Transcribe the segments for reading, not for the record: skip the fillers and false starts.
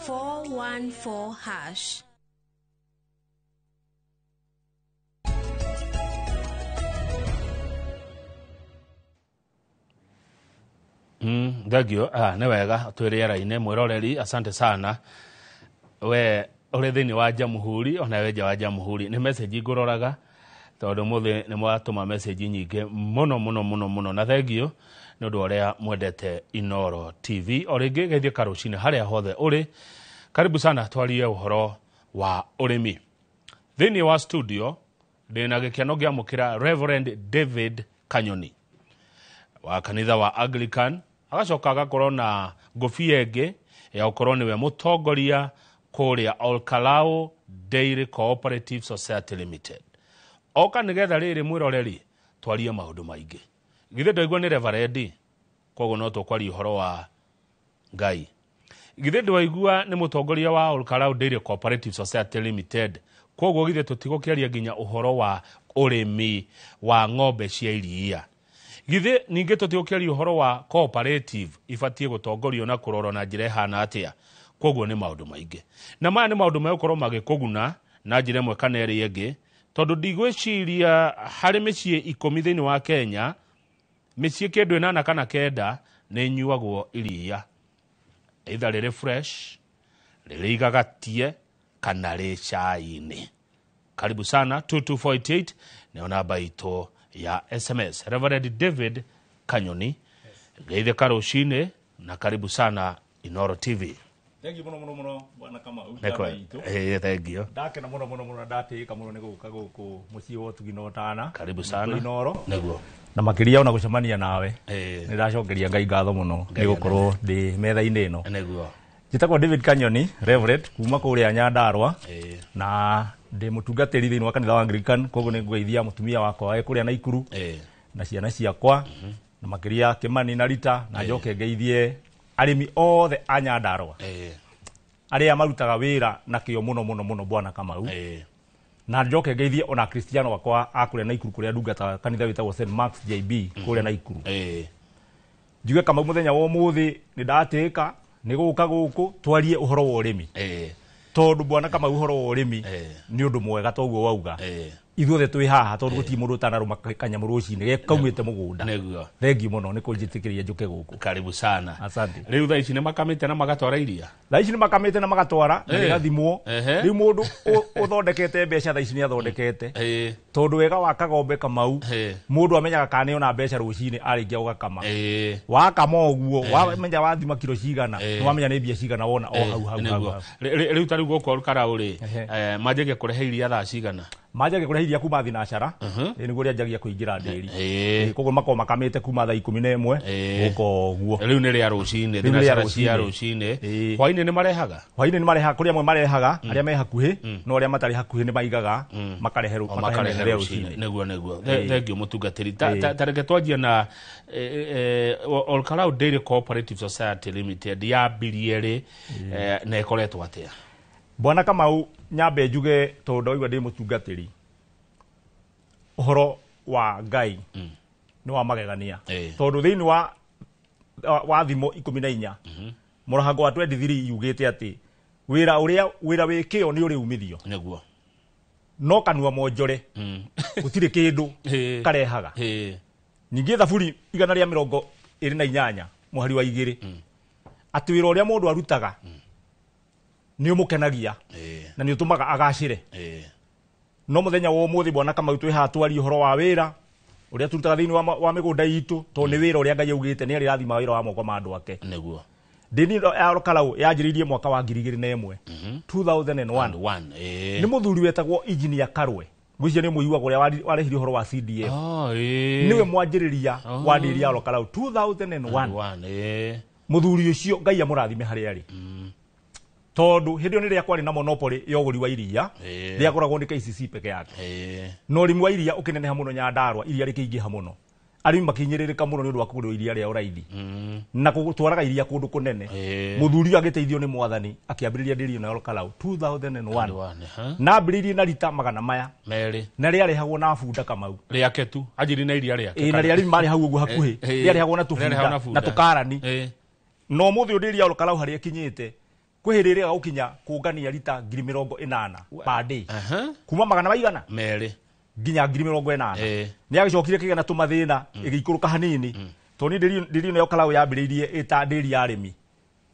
414 hash. Thengio. Nĩ wega twĩ rĩera-inĩ, mwĩroreri, asante sana. We ũrĩ thĩinĩ wa Jamhuri, ona we nja wa Jamhuri, nĩ message ngũroraga tondũ mũthĩ nĩ mwatũma message nyingĩ mũno mũno mũno mũno, na thengio nĩ ũndũ wa ũrĩa mwendete Inooro TV. O rĩngĩ geithie karũcinĩ harĩa hothe ũrĩ, karibu sana twarie ũhoro wa ũrĩmi. Thĩinĩ wa studio ndĩna gĩkeno ngĩamũkĩra Reverend David Kanyoni wa kanitha wa Anglican, agacoka agakorwo na ngũbia ĩngĩ ya gũkorwo nĩwe mũtongoria kũrĩa Olkalou Dairy Cooperative Society Limited. Oka nĩgetha rĩrĩ, mwĩroreri, twarie maũndũ maingĩ. Githĩ ndaigua nĩ reverend, koguo no tũkwaria ũhoro wa Ngai. Githĩ ndwaigua nĩ mũtongoria wa Olkalou Dairy Cooperative Society Limited, koguo githĩ tũtigũkĩaria nginya ũhoro wa ũrĩmi wa ng'ombe cia iria. Githĩ ningĩ tũtigũkĩaria ũhoro wa cooperative ibatiĩ gũtongorio na kũrorwo na njĩra ĩhana atĩa. Koguo nĩ maũndũ maingĩ, na maya nĩ maũndũ megũkorwo magĩkũguna na njĩra ĩmwe kana ĩrĩa ĩngĩ, tondũ ndigwĩciria harĩ mĩciĩ 10 thĩinĩ wa Kenya, mĩciĩ kĩndũ 8 kana 9 nĩ inyuagwo iria, either rĩrĩ fresh, rĩrĩ igagatie, kana rĩ cai-inĩ. Karibu sana, 22488 nĩyo namba itũ ya SMS. Reverend David Kanyoni, geithĩka rũcinĩ na karibu sana Inooro TV. Thengiũ mũno mũno mũno, bwana Kamau. Nĩkwe. Njama itũ. Thengio. Ndakena mũno mũno mũno, ndatĩĩka mũno nĩ gũka gũkũ mũciĩ wa ũtugi na ũtana. Karibu sana. Inooro. Nĩguo. Na makĩria ona gũcemania nawe. Nĩ ndacokeria Ngai ngatho mũno Ngai nĩ gũkorwo ndĩ metha-inĩ ĩno. Njĩtagwo David Kanyoni, Reverend kuma kũrĩa Nyandarua, na ndĩ mũtungatĩri thĩinĩ wa kanitha wa Anglican, koguo nĩ ngũgeithia mũtumia wakwa wĩ kũrĩa Naikuru na ciana ciakwa, na makĩria Kĩmani na Rita, na njoke ngeithie arĩmi othe a Nyandarua arĩa marutaga wĩra na kĩo mũno mũno mũno, bwana Kamau, na njoke ngeithie ona Kristiano akwa a kũrĩa Naikuru, kũrĩa ndungata kanitha wĩtagwo St Mark's JB kũrĩa Naikuru. Njuge, Kamau, mũthenya wa ũmũthĩ nĩ ndatĩĩka nĩ gũka gũkũ twarie ũhoro wa ũrĩmi, tondũ bwana Kamau, ũhoro wa ũrĩmi nĩ ũndũ mwega, toguo wauga. Ithuothe twĩ haha tondũ gũtirĩ mũndũ ũtanarũma kanyamũ rũcinĩ ge kaumĩte mũgũnda. Thengiũ mũno nĩ kũnjĩtĩkĩria njũke gũkũ. Karibu sana. Asante. Rĩu thaa ici nĩ makamĩte na magatwara iria? Thaa ici nĩ makamĩte na magatwara na rĩgathimwo. Rĩu mũndũ ũthondekete mbeca thaa ici nĩ athondekete, tondũ wega wa kagombe, Kamau, mũndũ amenyaga kana nĩ ona mbeca rũcinĩ arĩkia gũgakama. Wakama ũguo, wamenya wathima kiro cigana, nĩ wamenya nĩ mbia cigana wona o hau hau hau. Hau. Rĩu ta rĩu gũkũ Olkalou rĩ, manjagia kũrehe iria thaa cigana? Manjagia kũrehe iria kuma thinacara. Nĩguo rĩanjagia kũingĩra ndĩri. Koguo makoragwo makamĩte kuma thaa 11 gũka ũguo. Rĩu nĩ rĩa rũcinĩ? Rĩu nĩ rĩa Thinacara cia rũcinĩ. rũcinĩ. Hwainĩ nĩ marehaga? Hwainĩ nĩ marehaga, kũrĩ amwe marehaga arĩa me hakuhĩ, no arĩa matarĩ hakuhĩ nĩ maigaga makarehe O makarehe makarehe rĩa rũcinĩ. rũcinĩ. Nĩguo. Thengio, mũtungatĩri. Ta reke twanjie na Olkalou Dairy Cooperative Society Limited, yambirie rĩ, na ĩkoretwo atĩa? Bwana Kamau, nyambe njuge, tondũ ndaigua ndĩ mũtungatĩri, ũhoro wa Ngai nĩ wa magegania, tondũ thĩinĩ wa thimo 14 mũrahango wa 23 yugĩte atĩ wĩra ũrĩa wĩra wĩ kĩo nĩ ũrĩ umithio, no kanua monjore gũtirĩ kĩndũ karehaga. Ningĩ Thaburi 128 mũhari wa 2, atĩ wĩra ũrĩa mũndũ arutaga nĩ ũmũkenagia na nĩ ũtũmaga agacĩre. No mũthenya wa ũmũthĩ, bwana Kamau, twĩ haha twarie ũhoro wa wĩra ũrĩa tũrutaga thĩinĩ wa mĩgũnda itũ, tondũ nĩ wĩra ũrĩa Ngai augĩte nĩ arĩrathima wĩra wa moko ma andũ ake. Ndini ĩno ya Olkalou yanjĩrĩirie mwaka wa 2001, 2001. And one. Nĩ mũthuri wetagwo Engineer Karwe, ngwĩciria nĩ mũiguaga, ũrĩa warehire ũhoro wa CDF. Oh. Nĩwe mwanjĩrĩria wa ndĩri ya Olkalou 2001. One. Mũthuri ũcio, Ngai amũrathime harĩa arĩ, tondũ hĩndĩ ĩyo nĩ rĩrĩa kwarĩ na monopoly ya ũgũri wa iria, rĩagũragwo nĩ KCC peke yake, na ũrĩmi wa iria ũkĩneneha mũno Nyandarũa, iria rĩkĩingĩha mũno, arĩmi makĩhinyĩrĩrĩka mũno nĩ ũndũ wa kũgũrĩrwo iria rĩao raithi na gũtwaraga iria kũndũ kũnene. Mũthuri ũyũ agĩteithio nĩ mwathani akĩambĩrĩria ndĩri ĩno ya Olkalou 2001. One, ha? Na ambĩrĩirie na rita 200. 2. Na rĩarehagwo na bunda, Kamau. Rĩake tu anjiri na iria rĩake? Ĩĩ, na rĩarĩmi marĩ hau ũguo hakuhĩ. Rĩarehagwo na Rĩarehagwo tũbunda na bunda. tũkarani. No ũmũthĩ ũyũ ndĩri ya Olkalou harĩa ĩkinyĩte Kwĩ hĩndĩ ĩrĩga gũkinya kũngania rita 80,000 per day. Kuma magana maigana merĩ nginya 80,000. Nĩ yagĩcokire kĩgĩa na tũmathĩna, ĩgĩikũrũka hanini, tondũ niĩ ndĩri ĩno Kalau yambĩrĩirie ĩta ndĩri ya arĩmi,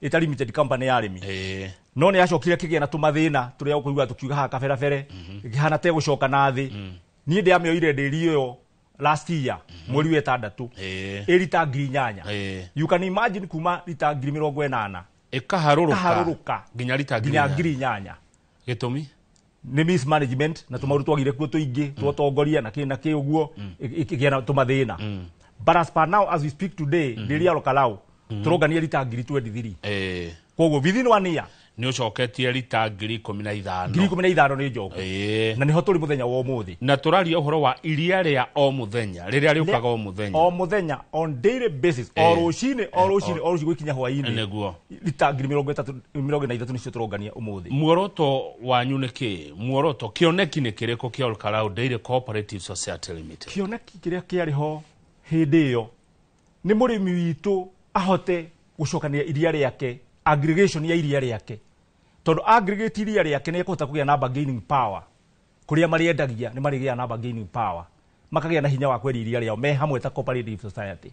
ĩta limited company ya arĩmi. No nĩ yacokire kĩgĩa na tũmathĩna tũrĩa ũkũigua tũkiuga haha kaberabere, ĩkĩhana te gũcoka na thĩ. Niĩ ndĩamĩoire ndĩri ĩyo last year mweri wa 6, ĩ rita 8,000. You can imagine kuma rita 80,000 ĩkaharũrũka ĩkaharũrũka nginya rita nginya 8,000. 8,000. Gĩtũmi? Nĩ mismanagement na tũmaũndũ twagire kuo tũingĩ twotongoria na kĩ na kĩ ũguo, ĩkĩgĩa na tũmathĩna. But as per now, as we speak today, ndĩri ya Olkalou tũrongania rita 23,000. Koguo within one year Nĩ ũcoketie rita 15,000. 15,000 nĩ njoku. Na nĩho tũrĩ mũthenya wa ũmũthĩ. Na tũraria ũhoro wa iria rĩa o mũthenya rĩrĩa rĩũkaga o mũthenya. O mũthenya, on daily basis, o rũcinĩ, o rũcinĩ, o rũcinĩ gũkinya hwaĩ-inĩ. Rita 30,000, 43 nĩcio tũrongania ũmũthĩ. Muoroto wanyu nĩ kĩ? Muoroto, kĩoneki nĩ kĩrĩkũ kĩa Olkalou Dairy Cooperative Society Limited? Kĩoneki kĩrĩa kĩarĩ ho hĩndĩ ĩyo nĩ mũrĩmi witũ ahote gũcokania iria rĩake, aggregation ya iria rĩake, tondũ aggregate iria rĩake nĩ ekũhota kũgĩa na bargaining power. Kũrĩa marĩendagia nĩ marĩgĩa na bargaining power, makagĩa na hinya wa kwendia iria rĩao me hamwe ta cooperative society.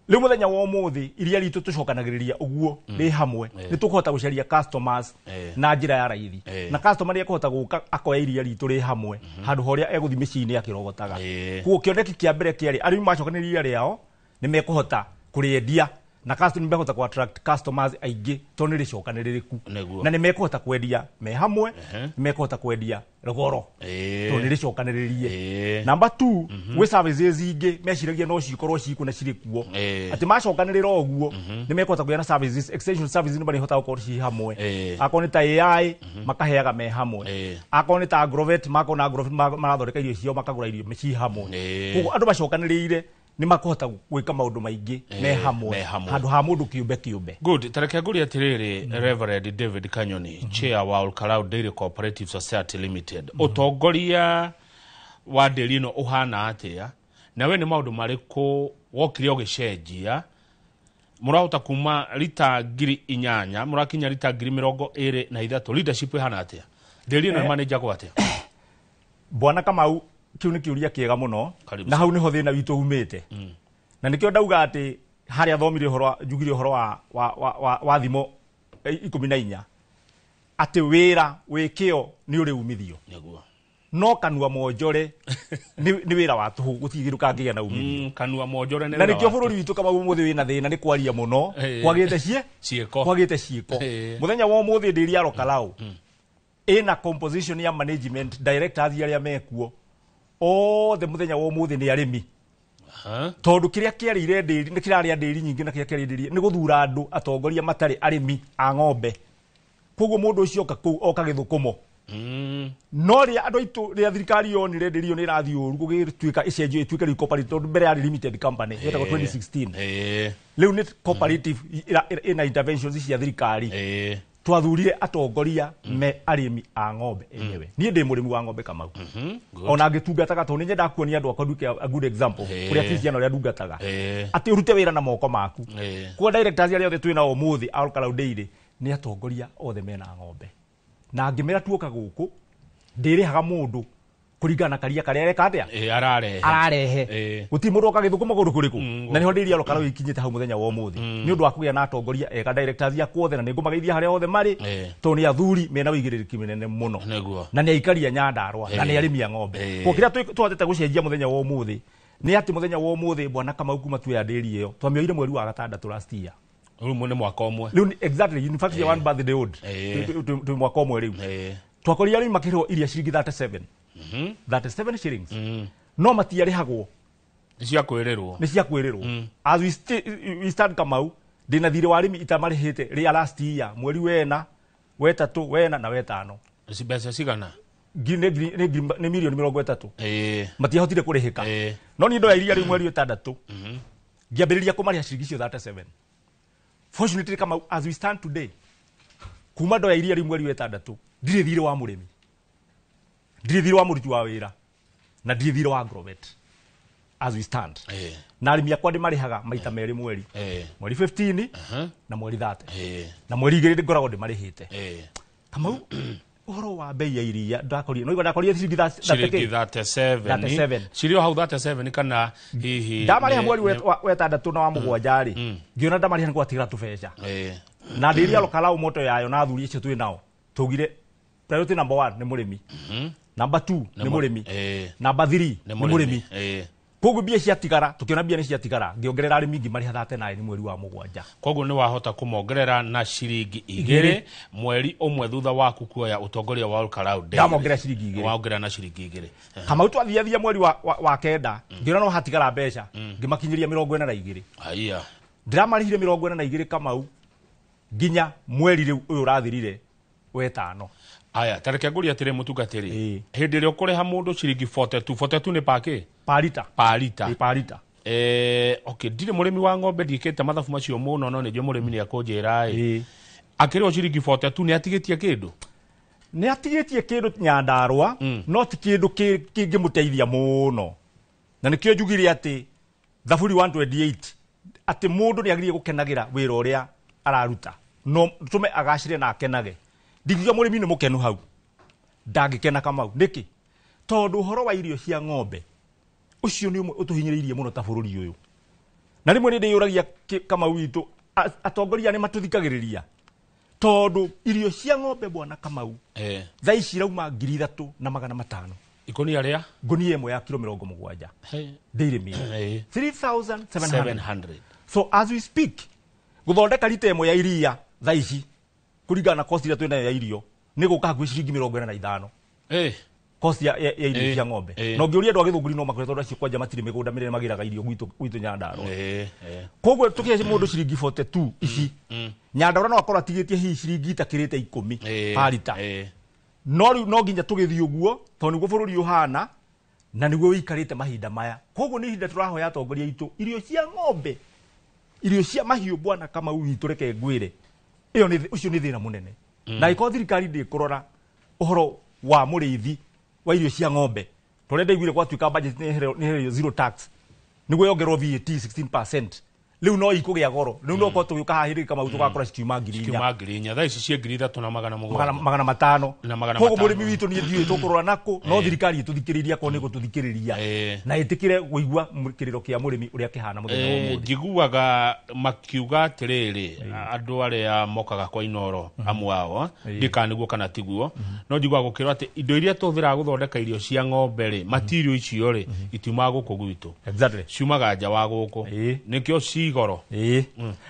Rĩu mũthenya wa ũmũthĩ iria ritũ tũcokanagĩrĩria ũguo rĩ hamwe, nĩ tũkũhota gũcaria customers na njĩra ya raithi, na customer nĩ ekũhota gũka akoya iria ritũ rĩ hamwe handũ ha ũrĩa egũthiĩ mĩciĩ-inĩ akĩrogotaga. Koguo kĩoneki kĩa mbere kĩarĩ arĩmi macokanĩrĩria iria rĩao nĩ mekũhota kũrĩendia na customer, nĩ mekũhota kũ attract customers aingĩ tondũ nĩ rĩcokanĩrĩrĩku, na nĩ mekũhota kwendia me hamwe, nĩ mekũhota kwendia goro tondũ nĩ rĩcokanĩrĩrie. Number 2, gwĩ services ingĩ meciragia no cikorwo ciku na cirĩ kuo, atĩ macokanĩrĩra ũguo nĩ mekũhota kũgĩa na services, extension services, nĩ marĩhotaga gũkorwo ci hamwe. Akorwo nĩ ta AI makaheaga me hamwe, akorwo nĩ ta agrovet, makorwo na agrovet marathondeka irio ciao, makagũra irio ci hamwe. Koguo andũ macokanĩrĩire nĩ makũhota gwĩka maũndũ maingĩ me hamwe, me hamwe, handũ ha mũndũ kĩũmbe kĩũmbe. Good. Tareke ngũrie atĩrĩrĩ, Reverend David Kanyoni, chair wa Olkalou Dairy Cooperative Society Limited, ũtongoria wa ndĩri ĩno ũhana atĩa, na we nĩ maũndũ marĩkũ wokire ũgĩcenjia? Mũrahota kuma rita 8,000 mũrakinya rita 23,000. Leadership ĩhana atĩa? Ndĩri ĩno ĩmanĩnjagwo atĩa? Bwana Kamau, kĩu nĩ kĩũria kĩega mũno. Karibu. Na hau nĩho thĩna witũ umĩte, na nĩkĩo ndauga atĩ harĩa thomire ũhoro njugire ũhoro wa thimo 14 atĩ wĩra wĩ kĩo nĩ ũrĩ umithio. No kanua monjore nĩ wĩra wa tũhũ, gũtirĩ kĩndũ kangĩgĩa na umithio. Kanua monjore nĩ Na wĩra nĩkĩo wa bũrũri witũ Kamau ũmũthĩ wĩna thĩna nĩ kwaria mũno, kwagĩte cie ciĩko. Kwagĩte ciĩko. Mũthenya wa ũmũthĩ ndĩri ya Olkalou ĩna composition ya management directors arĩa mekuo othe mũthenya wa ũmũthĩ nĩ arĩmi, tondũ kĩrĩa kĩarĩire ndĩri nĩ kĩrarĩa ndĩri nyingĩ, na kĩrĩa kĩarĩire ndĩri nĩ gũthura andũ atongoria matarĩ arĩmi a ng'ombe. Koguo mũndũ ũcio oka kũu oka gĩthũkũmo. No rĩrĩa andũ aitũ, rĩrĩa thirikari yonire ndĩri ĩyo nĩ ĩrathiĩ ũru, gũgĩtuĩka ĩcenjio ĩtuĩke rĩu cooperative, tondũ mbere yarĩ limited company yetagwo 2016, rĩu nĩ cooperative ĩna interventions cia thirikari. Twathurire atongoria me arĩmi a ng'ombe enyewe. Niĩ ndĩ mũrĩmi wa ng'ombe, Kamau. Ona ngĩtungataga, tondũ nĩ nyendaga kuonia andũ akwa, nduĩke a good example kũrĩa Kristiano ũrĩa ndungataga, atĩ ũrute wĩra na moko maku. Kwa directors arĩa othe twĩnao ũmũthĩ a Olkalou Dairy nĩ atongoria othe mena ng'ombe, na ngĩmera tuoka gũkũ ndĩrĩhaga mũndũ kũringana na karia karĩa areka atĩa, Ararehe. Ararehe. Gũtirĩ mũndũ oka gĩthũkũma kũndũ kũrĩkũ, na nĩho ndĩri ya Olkalou ikinyĩte hau mũthenya wa ũmũthĩ nĩ ũndũ wa kũgĩa na atongoria ega, directors akwa othe, na nĩ ngũmageithia harĩa othe marĩ, tondũ nĩ athuri mena ũigĩrĩrĩki mũnene mũno, na nĩ aikaria Nyandarua, na nĩ arĩmi a ng'ombe. Koguo kĩrĩa tũhotete gũcenjia mũthenya wa ũmũthĩ nĩ atĩ mũthenya wa ũmũthĩ, bwana Kamau, kuma tuoya ndĩri ĩyo, twamĩoire mweri wa 6 last year. Rĩu nĩ mwaka ũmwe. Rĩu exactly, in fact, one birthday old. Twĩ mwaka ũmwe rĩu. Twakorire arĩmi makĩrĩhwo iria ciringi 37, 37 shillings, no matiarĩhagwo. Nĩ cia kwĩrĩrwo. Nĩ cia kwĩrĩrwo. As we stand, Kamau, ndĩna thirĩ wa arĩmi itamarĩhĩte rĩa last year mweri wena, wetatũ, wena na wetano. Mbeca cigana? Nĩ 30 million matiahotire kũrĩhĩka. No niĩ ndoya iria rĩu mweri 6, ngĩambĩrĩria kũmarĩha ciringi icio 37. Fortunately, Kamau, as we stand today, kuma ndoya iria rĩu mweri 6, ndirĩ thirĩ wa mũrĩmi, ndirĩ thirĩ wa mũruti wa wĩra, na ndirĩ thirĩ wa agrovet. As we stand, na arĩmi akwa ndĩmarĩhaga maita merĩ mweri, mweri 15 na mweri 30, na mweri 2 ngoragwo ndĩmarĩhĩte. Kamau, ũhoro wa bei ya iria ndakorire no igua ndakorire ciringi ciringi 37 cirio hau 37 kana hihi ndamarĩha mweri wa 6 na wa 7 rĩ, ngĩona ndamarĩha nĩ gwatigara tũbeca na ndĩria Olkalau moto yayo na athuri acio twĩ nao tugire priority number 1 nĩ mũrĩmi, number 2 nĩ mũrĩmi, number 3 nĩ mũrĩmi. Koguo mbia ciatigara, tukiona mbia nĩ ciatigara, ngĩongerera arĩmi ngĩmarĩha 39 mweri wa 7. Koguo nĩ wahota kũmongerera na ciringi 2 mweri ũmwe thutha waku kuoya ũtongoria wa Olkalau. Ndamongerera ciringi 2. Waongerera na ciringi 2. Kamau twathiathia mweri wa 9, ngĩona no hatigara mbeca, ngĩmakinyĩria 42. Haiya. Ndĩramarĩhire 42 Kamau nginya mweri rĩu ũyũ ũrathirire wetano. Aya, tareke ngũrie atĩrĩ mũtungatĩri, hĩndĩ ĩrĩa ũkũrĩha mũndũ ciringi 42, 42 nĩ paki? Parita. Parita. Parita. Okay, ndirĩ mũrĩmi wa ng'ombe, ndiĩkĩte mathabu macio mũno, no nĩnjũĩ mũrĩmi nĩ akũnjĩra ĩ. Akĩrĩhwo ciringi 42 nĩ atigĩtie kĩndũ? Nĩ atigĩtie kĩndũ Nyandarũa, no ti kĩndũ kĩngĩmũteithia mũno. Na nĩkĩo njugire atĩ Thaburi 128 atĩ mũndũ nĩ agĩrĩire gũkenagĩra wĩra ũrĩa araruta, no tũme agacĩre na akenage. Ndingiuga mũrĩmi nĩ mũkenu hau, ndangĩkena Kamau. Nĩkĩ? Tondũ ũhoro wa irio cia ng'ombe ũcio nĩ ũmwe ũtũhinyĩrĩirie mũno ta bũrũri ũyũ. Na rĩmwe nĩ ndĩyũragia Kamau witũ, atongoria nĩ matũthikagĩrĩria, tondũ irio cia ng'ombe bwana Kamau thaa ici irauma 3,500. Ikũnia rĩa? Ngũnia ĩmwe ya kiro 70. Dairy meal. 3,700. So as we speak, gũthondeka rita ĩmwe ya iria thaa ici kũringana na cost ĩrĩa twĩnayo ya irio nĩ gũka hakuhĩ ciringi 45. Cost ya irio cia ng'ombe. Na ũngĩũria andũ a Gĩthũngũri no makwĩre tondũ acio kwanja matirĩ mĩgũnda mĩnene magĩraga irio gwitũ Nyandarũa. Koguo tũkĩhe mũndũ ciringi 42 ici, Nyandarũa no akorwo atigĩtie hihi ciringi itakĩrĩte 10 parita. No rĩu no nginya tũgĩthiĩ ũguo tondũ nĩguo bũrũri ũhana na nĩguo ũikarĩte mahinda maya. Koguo nĩ ihinda tũrahoya atongoria aitũ irio cia ng'ombe, irio cia mahiũ bwana Kamau witũ, reke ngwĩre ĩyo nĩ ũcio nĩ thĩna mũnene. Na ĩkorwo thirikari ndĩkũrora ũhoro wa mũrĩithi wa irio cia ng'ombe, tondũ ndaiguire gwatuĩka budget nĩ ĩhererio zero tax nĩguo yongererwo VAT 16%, rĩu no ikũgĩa goro. Rĩu no korwo tũgĩũka haha hĩndĩ Kamau tũgakora cikiuma 4,000. Cikiuma 4,000. Thaa ici ciĩ 3,700. 500. Koguo mũrĩmi witũ niĩ ndiũĩ tũkũrora nakũ, no thirikari ĩtũthikĩrĩrie akorwo nĩ ĩgũtũthikĩrĩria na ĩtĩkĩre kũigua kĩrĩro kĩa mũrĩmi ũrĩa kĩhana mũthenya wa ũmũthĩ. Njiguaga makiuga atĩrĩrĩ, andũ arĩa mokaga kwa Inooro amwe ao, ndikana nĩguo kana tiguo, no njiguaga gũkĩrwo atĩ indo iria tũhũthĩraga gũthondeka irio cia ng'ombe rĩ, material icio rĩ, itiumaga gũkũ gwitũ. Ciumaga nja wa gũkũ. Nĩkĩo ci goro.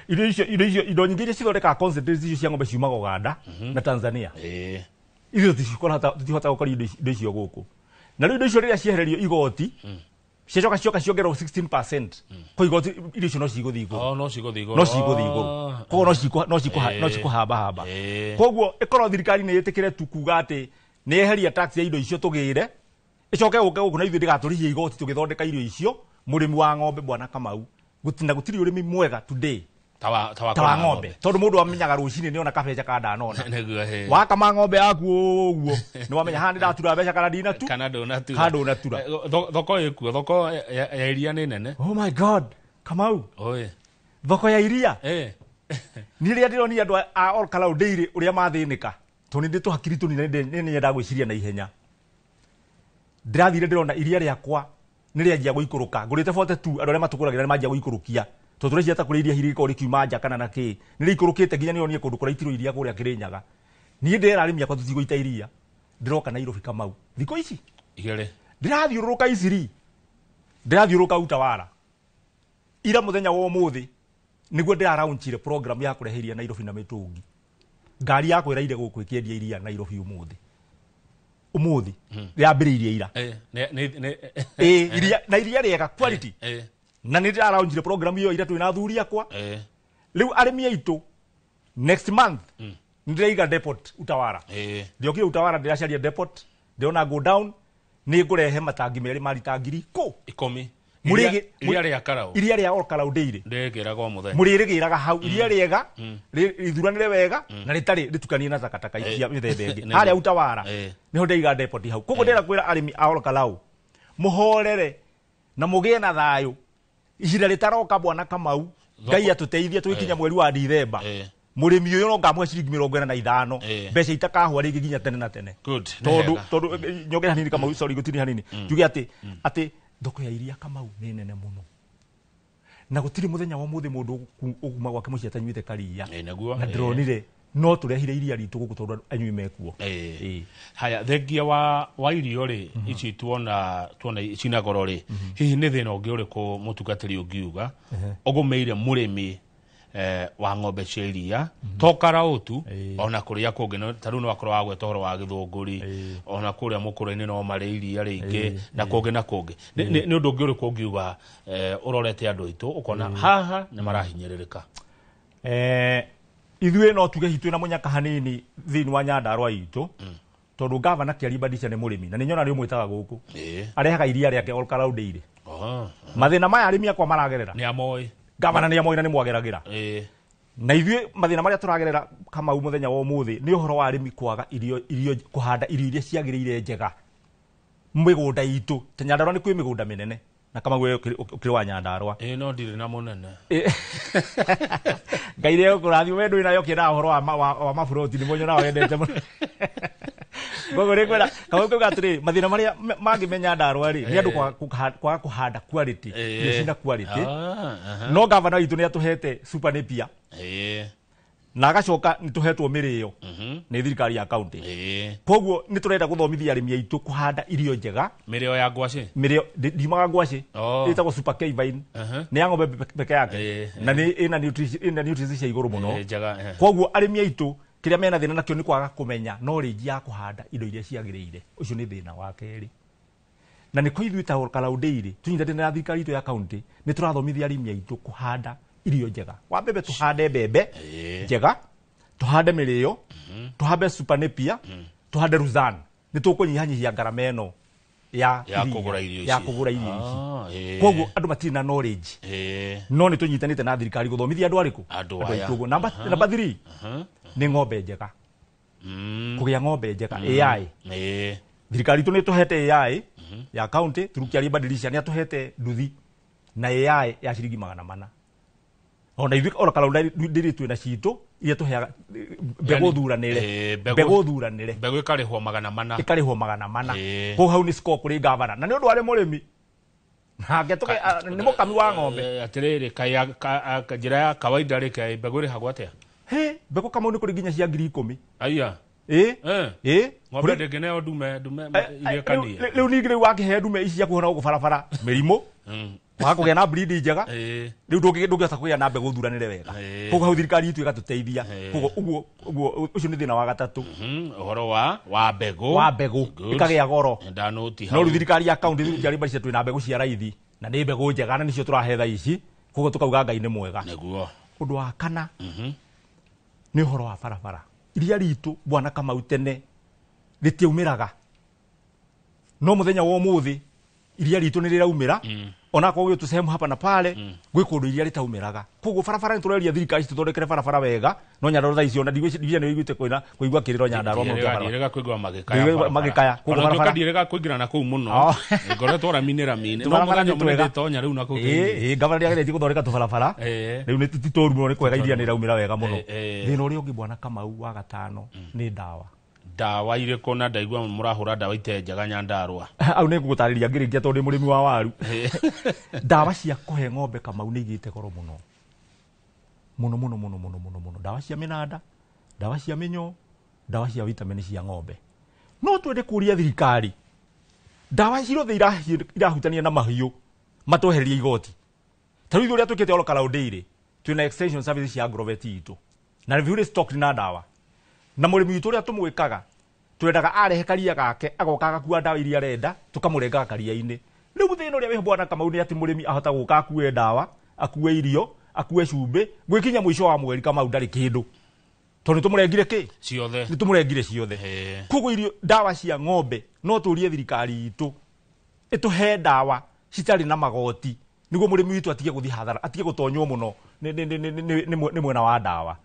Indo icio indo nyingĩ iria cithondekaga concentrates icio cia ng'ombe ciumaga Uganda na Tanzania. Ithuĩ tũtihotaga gũkũria indo icio gũkũ. Na rĩu indo icio rĩrĩa ciehererio igoti, ciacoka cioka ciongererwo 16%. Kwa igoti irio icio no cigũthiĩ igũrũ. No cigũthiĩ igũrũ. No cigũthiĩ igũrũ. Koguo no cikũhambahamba. Koguo ĩkorwo thirikari nĩ ĩtĩkĩre tu kuga atĩ nĩ yeheria tax ya indo icio tũgĩre, ĩcoke gũke gũkũ na ithuĩ ndĩgatũrĩhie igoti tũgĩthondeka irio icio, mũrĩmi wa ng'ombe bwana Kamau, na gũtirĩ ũrĩmi mwega today ta wa ng'ombe, tondũ mũndũ amenyaga rũcinĩ nĩona kabeca ka ndanona. Wakama ng'ombe yaku ũguo nĩ wamenya haha nĩ ndatura mbeca kana ndinatura, kana ndũnatura. Thoko ĩkuo, thoko ya iria nĩ nene. Oh my God, Kamau. Thoko ya iria niĩ rĩrĩa ndĩronire andũ a Olkalau Dairy ũrĩa mathĩnĩka, tondũ nĩ ndĩ tũhakiri tũnini nĩ nyendaga gwĩciria na ihenya. Ndĩrathire ndĩrona iria rĩakwa nĩ rĩanjia gũikũrũka. Ngũrĩte 42, andũ arĩa matũgũragĩra nĩ manjia gũikũrũkia. Tondũ tũreciria ta kũrĩa iria hihi rĩkorwo rĩkiuma nja kana na kĩ. Nĩ rĩikũrũkĩte nginya nĩronire kũndũ kũraitirwo iria kũrĩa Kĩrĩnyaga. Niĩ ndĩrera arĩmi akwa tũtigũita iria. Ndĩroka Nairobi Kamau. Thikũ ici igĩrĩ. Ndĩrathiũrũrũka Isiri. Ndĩrathiũrũrũka Utawala. Ira mũthenya wa ũmũthĩ nĩguo ndĩraraunchire program ya kũrehe iria Nairobi na mĩtũngi. Ngari yakwa ĩraire gũkũ ĩkĩendia iria Nairobi ũmũthĩ. Ũmũthĩ rĩambĩrĩirie ira. Iria na iria rĩega quality. Na nĩ ndĩraraunchire program ĩyo ira twĩna athuri akwa. Rĩu arĩmi aitũ next month nĩ ndĩraiga depot Utawala. Ndiokire Utawala ndĩracaria depot, ndĩrona go down, nĩ ngũrehe matangi merĩ ma rita 10,000. Iria rĩa Karau. Iria rĩa Olkalau Dairy. Ndĩrĩgĩraga o mũthenya. Mũrĩrĩgĩraga hau iria rĩega, rĩthuranĩre wega na rĩtarĩ rĩtukanie na takataka cia mĩthemba ĩngĩ. Harĩa Utawala nĩho ndaiga depot hau. Koguo ndĩrenda kwĩra arĩmi a Olkalau mũhorere Na mũgĩe na thayũ. Ihinda rĩtaroka bwana Kamau, Ngai atũteithie tũgĩkinya mweri wa Dithemba. Mũrĩmi ũyũ no ngamũhe ciringi 45, mbeca itakahwa rĩngĩ nginya tene na tene. Tondu tondu nyongere hanini Kamau, sorry gũtinia hanini. Njuge atĩ atĩ thoko ya iria Kamau nĩ nene mũno. Na gũtirĩ mũthenya wa ũmũthĩ mũndũ ũkuma gwake mũciĩ atanyuĩte karia. Na ndĩronire no tũrehire iria ritũ gũkũ tondũ anyui mekuo. Haya, thengia wa irio rĩ, ici tuona cina goro rĩ, hihi nĩ thĩna ũngĩ ũrĩkũ mũtungatĩri ũngiuga ũgũmĩire mũrĩmi wa ng'ombe cia iria to Karautu ona kũrĩa kũngĩ, ta rĩu no akorwo wagweta ũhoro wa Gĩthũngũri, ona kũrĩa mũkũrũ-inĩ no marĩ iria rĩingĩ na kũngĩ na kũngĩ. Nĩ ũndũ ũngĩ ũrĩkũ ũngiuga ũrorete andũ aitũ ũkona haha nĩ marahinyĩrĩrĩka? Ithuĩ no tuge hihi twĩna mũnyaka hanini thĩinĩ wa Nyandarua itũ, tondũ gavana Kĩarie Badilisha nĩ mũrĩmi na nĩ nyona nĩ ũmwĩtaga gũkũ. Arehaga iria rĩake Ol Kalou Dairy. Mathĩna maya arĩmi akwa maragerera nĩ amoĩ. Gavana nĩ amoĩ na nĩ mwageragĩra. Na ithuĩ mathĩna marĩa tũragerera Kamau mũthenya wa ũmũthĩ nĩ ũhoro wa arĩmi kwaga irio, kũhanda irio iria ciagĩrĩire njega mĩgũnda itũ. Ta Nyandarua nĩ kwĩ mĩgũnda mĩnene na Kamau we ũkĩrĩ wa Nyandarua. No ndirĩ na mũnene. Ngai rĩo kũrathimwo, we ndũrĩ nayo ũkĩendaga ũhoro wa maburoti nĩguo nyonaga wendete mũno. Koguo nĩ kwenda Kamau kuga atĩrĩ, mathĩna marĩa mangĩ me Nyandarua rĩ, nĩ andũ kwaga kũhanda quality, irio cina quality. No gavana witũ nĩ atũhete Super Napier. Na agacoka nĩ tũhetwo mĩrĩo nĩ thirikari ya county. Koguo nĩ tũrenda gũthomithia arĩmi aitũ kũhanda irio njega. Mĩrĩo ya ngwacĩ? Mĩrĩo, ndiumaga ngwacĩ. Ĩtagwo Super K Vine. Nĩ ya ng'ombe peke yake. Na nĩ ĩna nutrients cia igũrũ mũno. Koguo arĩmi aitũ kĩrĩa mena thĩna nakĩo nĩ kwaga kũmenya knowledge ya kũhanda indo iria ciagĩrĩire. Ũcio nĩ thĩna wa kerĩ. Na nĩ kwa ithuĩ ta Ol Kalou Dairy tũnyitanĩte na thirikari itũ ya county nĩ tũrathomithia arĩmi aitũ kũhanda irio njega. Wa mbembe tũhande mbembe njega, tũhande mĩrĩo, tũhande Super Napier, tũhande Luzan. Nĩ tũkũnyihanyihia ngarama ĩno ya kũgũra irio ici. Ya kũgũra irio ici. Koguo andũ matirĩ na knowledge. No nĩ tũnyitanĩte na thirikari gũthomithia andũ arĩkũ? Andũ aya. Namba 3 nĩ ng'ombe njega. Kũgĩa ng'ombe njega AI. Thirikari itũ nĩ ĩtũhete AI ya county, through Kĩarie Badilisha nĩ atũhete nduthi na AI ya ciringi 400. Ona ithuĩ Ol Kalou Dairy twĩna citũ iria tũheaga mbegũ thuranĩre. Mbegũ thuranĩre. Mbegũ ĩkarĩhwo 400. Ĩkarĩhwo 400. Kũu hau nĩ score kũrĩ gavana. Na nĩ ũndũ arĩ mũrĩmi. Nake nĩ mũkami wa ng'ombe. Atĩrĩrĩ, njĩra ya kawaida rĩ, kaĩ mbegũ ĩrĩhagwo atĩa? Hĩ, mbegũ Kamau nĩ kũrĩ nginya cia 10,000. Aya. Ng'ombe ndĩngĩneo ndume iria kanie. Rĩu ningĩ rĩu wakĩhe ndume ici cia kuona gũkũ barabara mĩrimũ. Kwaga kũgĩa na breed njega. Rĩu ndũngĩhota kũgĩa na mbegũ thuranĩre wega. Koguo hau thirikari itũ ĩgatũteithia. Koguo ũguo ũcio nĩ thĩna wa gatatũ. Ũhoro wa mbegũ. Wa mbegũ ĩkagĩa goro. Ndanoti hau. No rĩu thirikari ya county thirikari ya Barica twĩna mbegũ cia raithi na nĩ mbegũ njega na nĩcio tũrahe thaa ici. Koguo tũkauga Ngai nĩ mwega. Nĩguo. Ũndũ wa kana nĩ ũhoro wa barabara. Iria ritũ bwana Kamau tene rĩtiaumĩraga. No mũthenya wa ũmũthĩ iria ritũ nĩ rĩraumĩra. Ona akorwo gwĩ tũcehemu hapa na pale, gwĩ kũndũ iria rĩtaumĩraga. Koguo barabara nĩ tũreria thirikari citũthondekere barabara wega. No Nyandarua thaa ici ona ndigwĩciria nĩ ũiguĩte kũigua kĩrĩro Nyandarua mũno kĩa barabara. Ndiĩrĩga kũigua magĩkaya barabara. Magĩkaya. Koguo Ona barabara. nduĩka ndiĩrĩga kũingĩra na kũu mũno. Ngoretwo rami-inĩ rami-inĩ. No Tũbarabara mũthenya nĩ ũmwe twega. nĩndĩtonya rĩu na kũu thĩinĩ. Gavana nĩageretie gũthondeka tũbarabara. Rĩu nĩ ti tũru mũno, nĩ kwega iria nĩraumĩra wega mũno. Thĩna ũrĩa ũngĩ bwana Kamau wa gatano nĩ ndawa. Ndawa irĩkũ na ndaigua mũrahũra ndawa ite njega Nyandarua? Au nĩ ngũgũtarĩria ngĩrĩkia tondũ ndĩ mũrĩmi wa waru. Ndawa cia kũhe ng'ombe Kamau nĩ igĩte goro mũno. Mũno mũno mũno mũno mũno mũno. Ndawa cia mĩnanda, ndawa cia mĩnyoo, ndawa cia vitamin cia ng'ombe. No twende kũria thirikari, ndawa ciothe irahutania na mahiũ matwehererie igoti. Ta rĩu ithuĩ ũrĩa twĩkĩte Ol Kalou Dairy, twĩna extension service cia agrovet itũ. Na nĩ stock na ndawa. Na mũrĩmi witũ ũrĩa tũmwĩkaga, twendaga arehe karia gake, agoka agakua ndawa iria arenda, tũkamũrengaga karia-inĩ. Rĩu thĩna ũrĩa wĩho bwana Kamau nĩ atĩ mũrĩmi ahota gũka akue ndawa, akue irio, akue cumbĩ, gwĩkinya mũico wa mweri Kamau ndarĩ kĩndũ. Tondũ nĩtũmũrengire kĩ? Ciothe. Nĩtũmũrengire ciothe. Koguo irio, ndawa cia ng'ombe, no tũrie thirikari itũ ĩtũhe ndawa citarĩ na magoti, nĩguo mũrĩmi witũ atige gũthiĩ hathara, atige gũtonywo mũno nĩ mwena wa ndawa.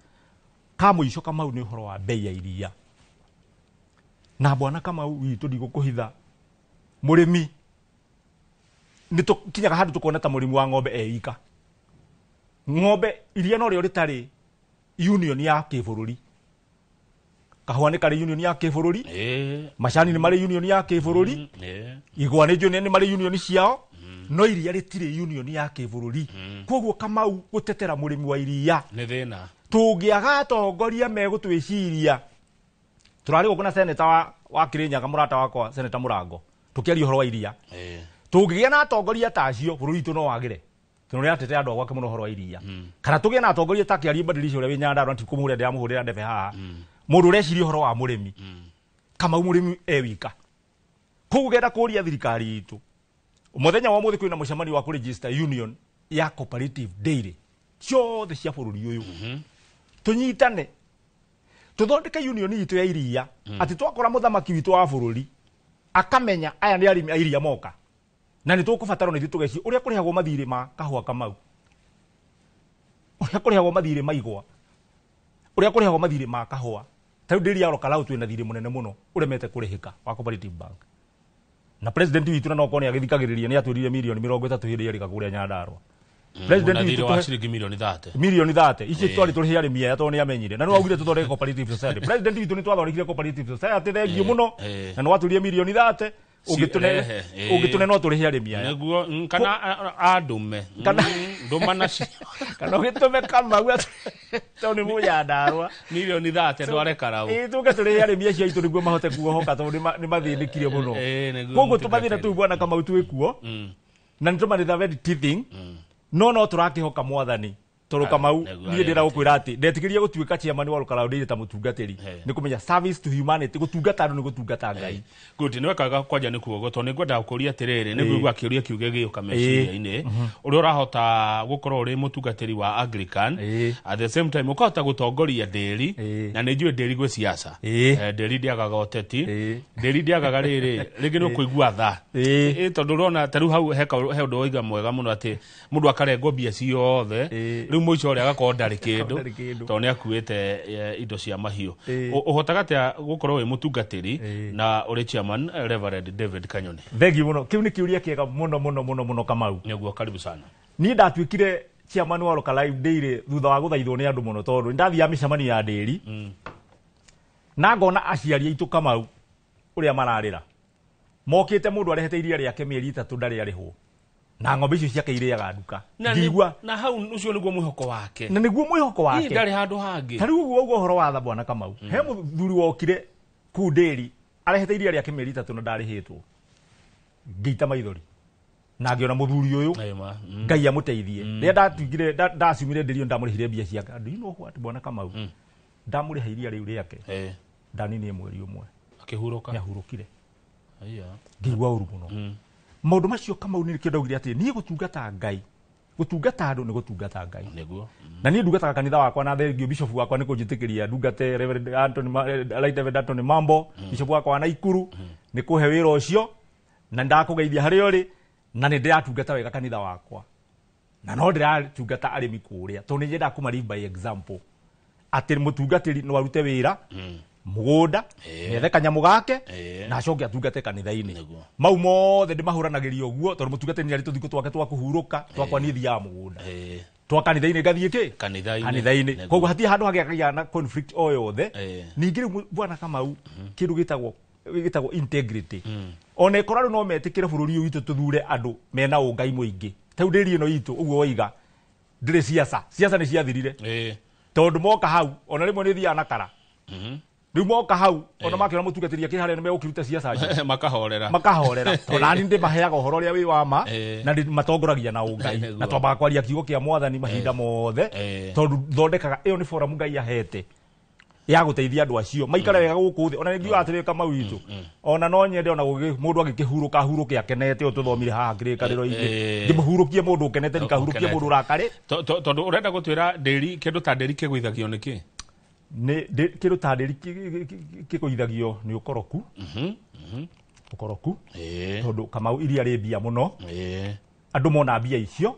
Ka mũico Kamau nĩ ũhoro wa bei ya iria. Na bwana Kamau witũ ndigũkũhitha, mũrĩmi Nĩ tũkinyaga handũ tũkona ta mũrĩmi wa ng'ombe eika. Ng'ombe iria no rĩo rĩtarĩ union ya kĩbũrũri. Kahũa nĩ karĩ union ya kĩbũrũri, macani nĩ marĩ union ya kĩbũrũri, igwa nĩ njũĩ nĩ marĩ union ciao, no iria rĩtirĩ union ya kĩbũrũri. Koguo Kamau gũtetera mũrĩmi wa iria nĩ thĩna. Tũngĩaga atongoria megũtwĩciria. Tũrarĩ gũkũ na seneta wa Kirinyaga, mũrata wakwa Seneta Mũrango, tũkĩaria ũhoro wa iria. Tũngĩgĩa na atongoria ta acio, bũrũri witũ no wagĩre. Tondũ nĩ atetea andũ a gwake mũno ũhoro wa iria. Kana tũgĩe na atongoria ta Kĩarie Badilisha ũrĩa wĩ Nyandarua, ti kũmũhũrĩra ndĩramũhũrĩra ndebe haha. Mũndũ ũreciria ũhoro wa mũrĩmi. Kamau mũrĩmi e wika. Koguo ngenda kũria thirikari itũ, mũthenya wa ũmũthĩ kwĩna mũcemanio wa kũregister union ya cooperative dairy ciothe cia bũrũri ũyũ. Tũnyitane tũthondeke union itũ ya iria, atĩ twakora mũthamaki witũ wa bũrũri akamenya aya nĩ arĩmi a iria moka, na nĩ tũkũbatarwo nĩ ithuĩ tũgeci ũrĩa kũrĩhagwo mathirĩ ma kahũa Kamau, ũrĩa kũrĩhagwo mathirĩ ma igwa, ũrĩa kũrĩhagwo mathirĩ ma kahũa. Ta rĩu ndĩri ya Orokalau twĩna thirĩ mũnene mũno ũremete kũrĩhĩka wa Cooperative Bank, na president witũ na no korwo nĩ agĩthikagĩrĩria nĩ atwĩrire mirioni 30 hĩndĩ ĩrĩa kũrĩa Nyandarua. President witũ wa ciringi mirioni 30. Mirioni 30 icio twarĩ tũrĩhe arĩmi aya tondũ nĩ amenyire na nĩ waugire tũthondeke cooperative society. President witũ nĩ twathondekire cooperative society, thengiũ mũno, na nĩ watũrire mirioni 30 ũngĩtũne no tũrĩhe arĩmi aya. Nĩguo, kana andume ndũma nacio. Kana ũgĩtũme Kamau tondũ nĩ Mũnyandarua. Mirioni 30 ndware Karau. Ĩĩ, tũke tũrĩhe arĩmi acio aitũ nĩguo mahote kuohoka tondũ nĩ mathĩnĩkire mũno. Koguo tũmathĩna tũu bwana Kamau twĩ kuo, na nĩ tũmathĩna very teething, no tũrakĩhoka mwathani tondũ Kamau niĩ ndĩra gũkwĩra atĩ ndetĩkĩria gũtuĩka chairman wa Orokalau ndĩire ta mũtungatĩri nĩ kũmenya service to humanity, gũtungata andũ nĩ gũtungata Ngai. Good, nĩ wekaga kwanja nĩ kuogo tondũ nĩ ngwendaga kũria atĩrĩrĩ, nĩ ngũigua kĩũria kĩu gĩgĩũka meciria-inĩ, ũrĩa ũrahota gũkorwo ũrĩ mũtungatĩri wa Anglican, at the same time ũkahota gũtongoria ndĩri, na nĩ njũĩ ndĩri gwĩ siasa, ndĩri ndĩagaga ũteti, ndĩri ndĩagaga rĩrĩ rĩngĩ nĩ ũkũigua tha, tondũ ũrona ta rĩu hau he ũndũ waiga mwega mũno atĩ mũndũ akarengwo mbia ciothe, rĩu mũico ũrĩa agakorwo ndarĩ kĩndũ tondũ nĩ akuĩte indo cia mahiũ. Ũhotaga atĩa gũkorwo wĩ mũtungatĩri na ũrĩ chairman, Reverend David Kanyoni? Thengiũ mũno, kĩu nĩ kĩũria kĩega mũno mũno mũno mũno Kamau. Nĩguo, karibu sana. Niĩ ndatuĩkire chairman wa Orokalau Dairy thutha wa gũthaithwo nĩ andũ mũno tondũ ndathiaga mĩcemanio ya ndĩri na ngona aciari aitũ Kamau ũrĩa mararĩra mokĩte, mũndũ arehete iria rĩake mĩeri 3 ndarĩ arĩhwo, na ng'ombe icio ciake irĩaga nduka. Ngĩigua na hau ũcio nĩguo mwĩhoko wake. Na nĩguo mwĩhoko wake. Ndarĩ handũ hangĩ. Ta rĩu ũguo ũguo ũhoro wa tha bwana Kamau, he mũthuri wokire kũu ndĩri arehete iria rĩake mĩeri 3 na ndarĩhĩtwo, ngĩita maithori na ngĩona mũthuri ũyũ, Ngai amũteithie. Rĩrĩa ndatuĩkire ndacumire ndĩri ĩyo, ndamũrĩhire mbia ciake. Do you know what, bwana Kamau, ndamũrĩha iria rĩu rĩake ndaninie mweri ũmwe. Akĩhurũka. Nĩahurũkire. Ngĩigua ũru mũno maũndũ macio Kamau. Nĩ nĩkĩo ndaugire atĩ niĩ gũtungata Ngai, gũtungata andũ nĩ gũtungata Ngai. Na niĩ ndungataga kanitha wakwa, na thengio bishop wakwa nĩ kũnjĩtĩkĩria ndungate, Reverend Anthony Right Reverend Anthony Mambo, bishop wakwa wa Naikuru, nĩ kũhe wĩra ũcio na ndakũgeithia harĩa ũrĩ, na nĩ ndĩratungata wega kanitha wakwa na no ndĩratungata arĩmi kũrĩa tondũ nĩ nyendaga kũma live by example atĩ mũtungatĩri no arute wĩra mũgũnda, ethe kanyamũ gake, na acoke atungate kanitha-inĩ. Mau mothe ndĩmahũranagĩria ũguo tondũ mũtungatĩri nĩ arĩ tũthikũ twake twa kũhurũka. Twakwa niĩ thiaga mũgũnda, twa kanitha-inĩ ngathiĩ kĩ? Kanitha-inĩ. Kanitha-inĩ. Koguo hatirĩ handũ hagĩagĩa na conflict o yothe. Ningĩ rĩu bwana Kamau, kĩndũ gĩtagwo integrity, ona ĩkorwo andũ no metĩkĩre bũrũri ũyũ witũ tũthure andũ mena ũngai mũingĩ, ta rĩu ndĩri ĩno itũ ũguo waiga ndĩrĩ siasa, siasa nĩ ciathirire tondũ moka hau ona rĩmwe nĩ thiaga na kara, rĩu moka hau ona makĩona mũtungatĩri akĩrĩ harĩa nĩ megũkĩruta siasa nja. Makahorera. Makahorera tondũ nani ndĩmaheaga ũhoro ũrĩa wĩ wa ma na matongoragia na ũngai na twambaga kwaria kiugo kĩa mwathani mahinda mothe tondũ thondekaga ĩyo nĩ forum Ngai ahete ya gũteithia andũ acio maikare wega gũkũ thĩ. Ona ngiuga atĩrĩ Kamau witũ, ona no nyende ona mũndũ agĩkĩhurũka ahurũke akenete ũyũ tũthomire haha kĩrĩkanĩro-inĩ, ngĩmũhurũkie mũndũ ũkenete, ndikahurũkie mũndũ ũrakarĩ. Tondũ ũrenda gũtwĩra ndĩri, kĩndũ ta ndĩri kĩgũithagio nĩkĩ? Nĩ kĩndũ ta ndĩri kĩgũithagio nĩ ũkoroku, ũkoroku, tondũ Kamau iria rĩ mbia mũno. Andũ mona mbia icio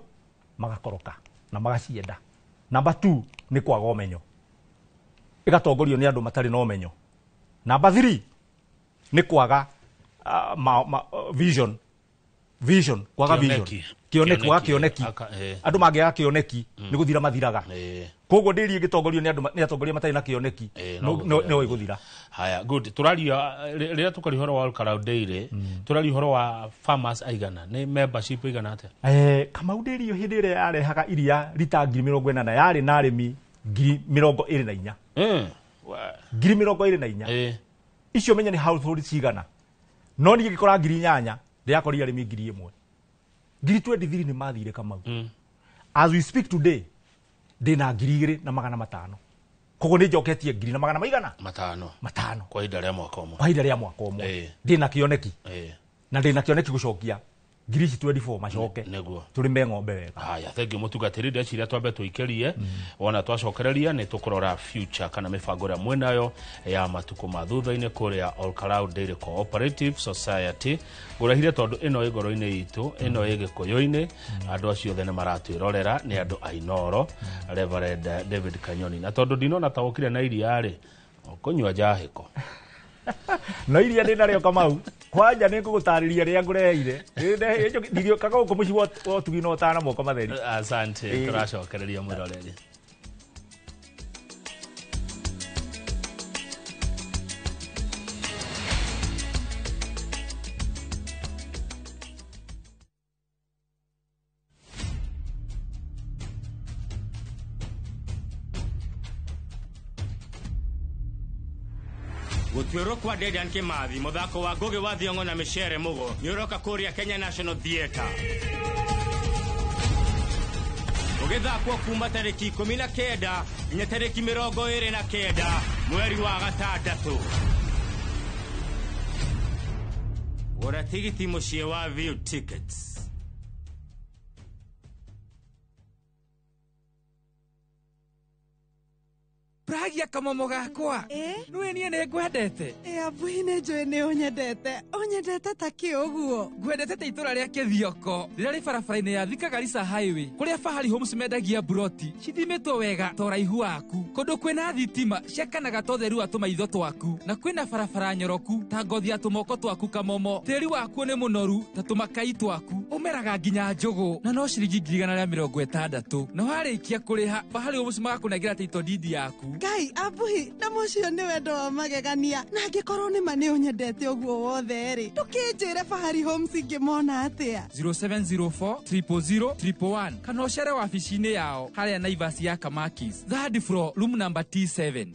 magakoroka na magacienda. Namba 2 nĩ kwaga ũmenyo, ĩgatongorio nĩ andũ matarĩ na ũmenyo. Namba 3 nĩ kwaga vision. Vision, kwaga vision. Kĩoneki, kwaga kĩoneki. Andũ mangĩaga kĩoneki nĩ gũthira mathiraga. Koguo ndĩri ĩgĩtongorio nĩ andũ nĩ atongoria matarĩ na kĩoneki no ĩgũthira. Haya, good. Tũraria rĩrĩa tũkaria ũhoro wa Olkalau Dairy, tũraria ũhoro wa farmers aigana, nĩ membership igana atĩa? Kamau Dairy hĩndĩ ĩrĩa yarehaga iria rita 40,000 yarĩ na arĩmi 24,000. 24,000. Icio menya nĩ household cigana. No niĩ ngĩkora 8,000 ndĩrakorire arĩmi 1,000. 23,000 nĩ mathire Kamau. As we speak today ndĩna 2,500. Koguo nĩ njoketie 2,000 maigana? Matano. Kwa ihinda rĩa mwaka ũmwe. Kwa ihinda rĩa mwaka ũmwe. Ndĩna kĩoneki. Na ndĩna kĩoneki gũcokia 24 macoke. Nĩguo. Tũrĩme ng'ombe wega. Haya, thank you mũtungatĩri, ndeciria twambe tũikĩrie. Wona twacokereria nĩ tũkũrora future kana mĩbango ĩrĩa mwĩnayo ya matukũ ma thutha-inĩ kũrĩa Olkalau Dairy Cooperative Society. Ngũrehire tondũ ĩno ĩ ngoro-inĩ itũ, ĩno ĩ Gĩkũyũ-inĩ, andũ acio othe nĩ maratwĩrorera, nĩ andũ a Inooro, Reverend David Kanyoni. Na tondũ ndinona ta ũkire na iria-rĩ, ũkũnyua njahĩko. No iria ndĩ narĩo Kamau, kwanja nĩ ngũgũtarĩria rĩrĩa ngũreheire. Ndigĩũkaga gũkũ mũciĩ wa ũtugi na ũtana moko matheri. Asante, tũracokereria mwĩroreri. Gũtuĩrwo kwa Dedan Kimathi, mũthako wa Ngũgĩ wa Thiong'o na Micere Mũgo nĩ ũroka kũrĩa Kenya National Theatre. Ũgĩthakwo kuma tarĩki 19 nginya tarĩki 29 mweri wa gatandatũ. Gũra tigiti mũciĩ wa View Tickets. Pragia kamomo gakwa. Nĩwe niĩ nĩ ngwendete. Abuhi nĩ njũĩ nĩ ũnyendete. Ũnyendete ta kĩ ũguo? Ngwendete ta itũra rĩa Kĩthioko rĩrĩa rĩ barabara-inĩ ya Thika Garissa Highway, kũrĩa Fahari Homes mendagia buroti cithimĩtwo wega ta ũraihu waku, kũndũ kwĩna thitima ciakanaga ta ũtheru wa tũmaitho twaku, na kwĩna barabara nyoroku ta ngothi ya tũmoko twaku kamomo. Tĩri wakuo nĩ mũnoru ta tũmakai twaku, ũmeraga nginya njũgũ na no ciringi 160,000. Na warĩkia kũrĩha, Fahari Homes magakũnengera title deed yaku. Ngai, abuhi, na mũcio nĩ wendo wa magegania. Na angĩkorwo nĩ ma nĩ ũnyendete ũguo wothe rĩ, ndũkĩnjĩre Fahari Homes ingĩmona atĩa? 0704 000 111 kana ũcere wabici-inĩ yao harĩa Naivas ya Kamakis, third floor, room number T7.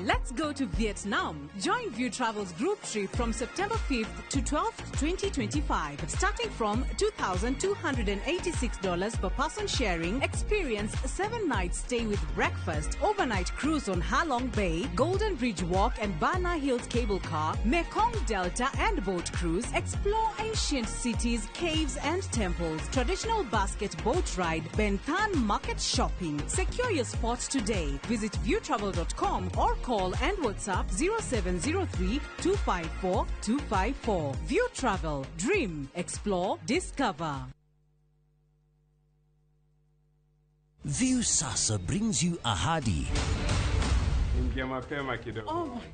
Let's go to Vietnam. Join View Travel's group trip from September 5th to 12th, 2025. Starting from $2,286 per person sharing, experience 7-night stay with breakfast, overnight cruise on Halong Bay, Golden Bridge Walk and Bana Hills Cable Car, Mekong Delta and boat cruise, explore ancient cities, caves and temples, traditional basket boat ride, Ben Thanh market shopping. Secure your spot today. Visit viewtravel.com or call and WhatsApp 0703 254 254. View Travel. Dream. Explore. Discover. Viusasa brings you Ahadi.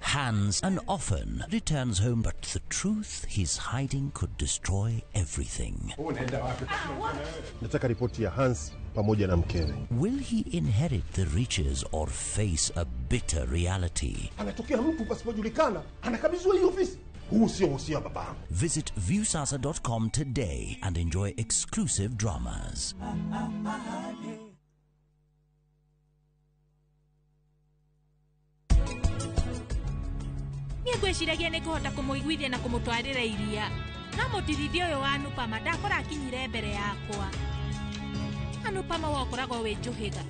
Hans and often returns home, but the truth he's hiding could destroy everything. Nataka ripoti ya Hans pamoja na mkewe. Will he inherit the riches or face a bitter reality? Anatokea mtu pasipojulikana, anakabidhiwa hii ofisi. Huu sio usia babangu. Visit viusasa.com today and enjoy exclusive dramas. Ngwĩciragia nĩ ngũhota kũmũiguithia na kũmũtwarĩra iria, no mũtirithia ũyũ wa Anupama ndakora akinyire mbere yakwa. Anupama wokoragwo wĩ njũhĩga.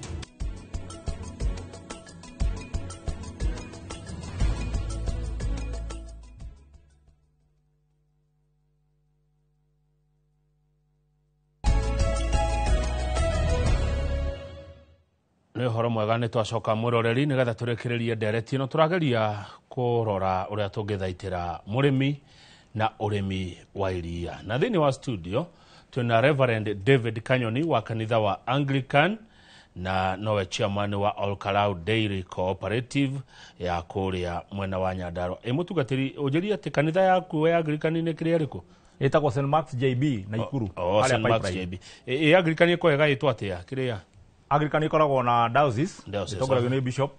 Nĩ ũhoro mwega nĩ twacoka mwĩroreri nĩgetha tũrĩkĩrĩrie ndereti ĩno. Tũrageria kũrora ũrĩa tũngĩthaitĩra mũrĩmi na ũrĩmi wa iria. Na thĩinĩ wa studio twĩna Reverend David Kanyoni wa kanitha wa Anglican, Na nowe chairman wa Olkalau Dairy Cooperative ya kũrĩa mwena wa Nyandarua. Ĩ mũtungatĩri, ũnjĩrie atĩ kanitha yaku ya Anglican nĩ kĩrĩa ĩrĩkũ? Ĩtagwo St Mark's JB Naikuru. Oh, harĩa St Mark's Pipeline. JB. Ĩ Anglican ĩkoragwo ĩgaĩtwo atĩa kĩrĩa? Anglican ĩkoragwo na diocese, Diocese, ĩtongoragio aha. nĩ bishop.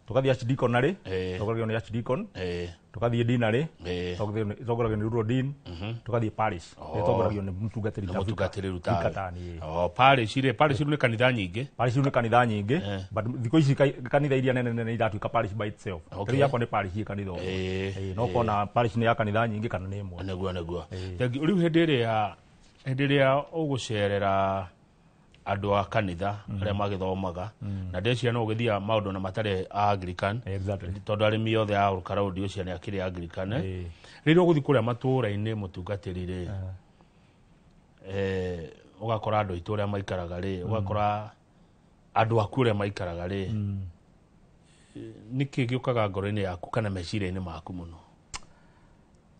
Tũgathiĩ archdeaconry, ĩtongoragio nĩ archdeacon. Tũgathiĩ deanery, ĩtongoragio nĩ rural dean. Tũgathiĩ parish, ĩtongoragio nĩ mũtungatĩri Nĩ ta mũtungatĩri vicar. tawe. Vicar tani, ĩĩ. Oh, parish rĩ, parish rĩu nĩ kanitha nyingĩ. Parish rĩu nĩ kanitha nyingĩ, but thikũ ici kanitha iria nene nene iratuĩka parish by itself. Okay. Rĩu yakwa nĩ parish ĩ kanitha ũmwe. Ĩĩ, no ũkona parish nĩ ya kanitha nyingĩ kana nĩ ĩmwe. Nĩguo, nĩguo. Thank you. Rĩu hĩndĩ ĩrĩa ũgũcerera andũ a kanitha arĩa magĩthomaga, na ndeciria no ũgĩthiaga maũndũ na matarĩ a Anglican, tondũ arĩmi othe a Olkalau ũcio nĩ akĩrĩ Anglican, eh. Rĩrĩa ũgũthiĩ kũrĩa matũũra-inĩ mũtungatĩri rĩ, ũgakora andũ aitũ ũrĩa maikaraga rĩ, ũgakora andũ aku ũrĩa maikaraga rĩ, nĩkĩ gĩũkaga ngoro-inĩ yaku kana meciria-inĩ maku mũno?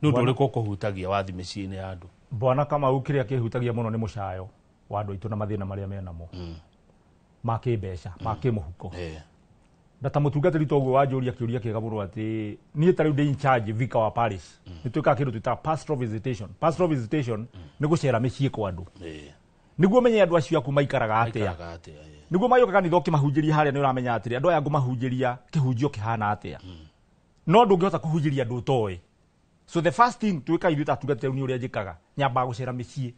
Nĩ ũndũ ũrĩkũ ũkũhutagia wathi mĩciĩ-inĩ ya andũ? Bwana Kamau, kĩrĩa kĩhutagia mũno nĩ mũcayo wa andũ aitũ na mathĩna marĩa menamo ma kĩmbeca, ma kĩmũhuko. Na ta mũtungatĩri toguo wanjũria kĩũria kĩega mũno atĩ niĩ ta rĩu ndĩ in charge vicar wa parish, nĩ twĩkaga kĩndũ twĩtaga pastoral visitation. Pastoral visitation nĩ gũcera mĩciĩ kwa andũ nĩguo menye andũ acio aku maikaraga atĩa, Maikaraga atĩa, ĩĩ. Nĩguo magĩũka kanitha ũkĩmahunjĩria harĩa nĩ ũramenya atĩrĩ, andũ aya ngũmahunjĩria kĩhunjio kĩhana atĩa, no ndũngĩhota kũhunjĩria andũ ũtoĩ. So the first thing twĩkaga ithuĩ ta atungatĩri nĩ ũrĩa njĩkaga, nyambaga gũcera mĩciĩ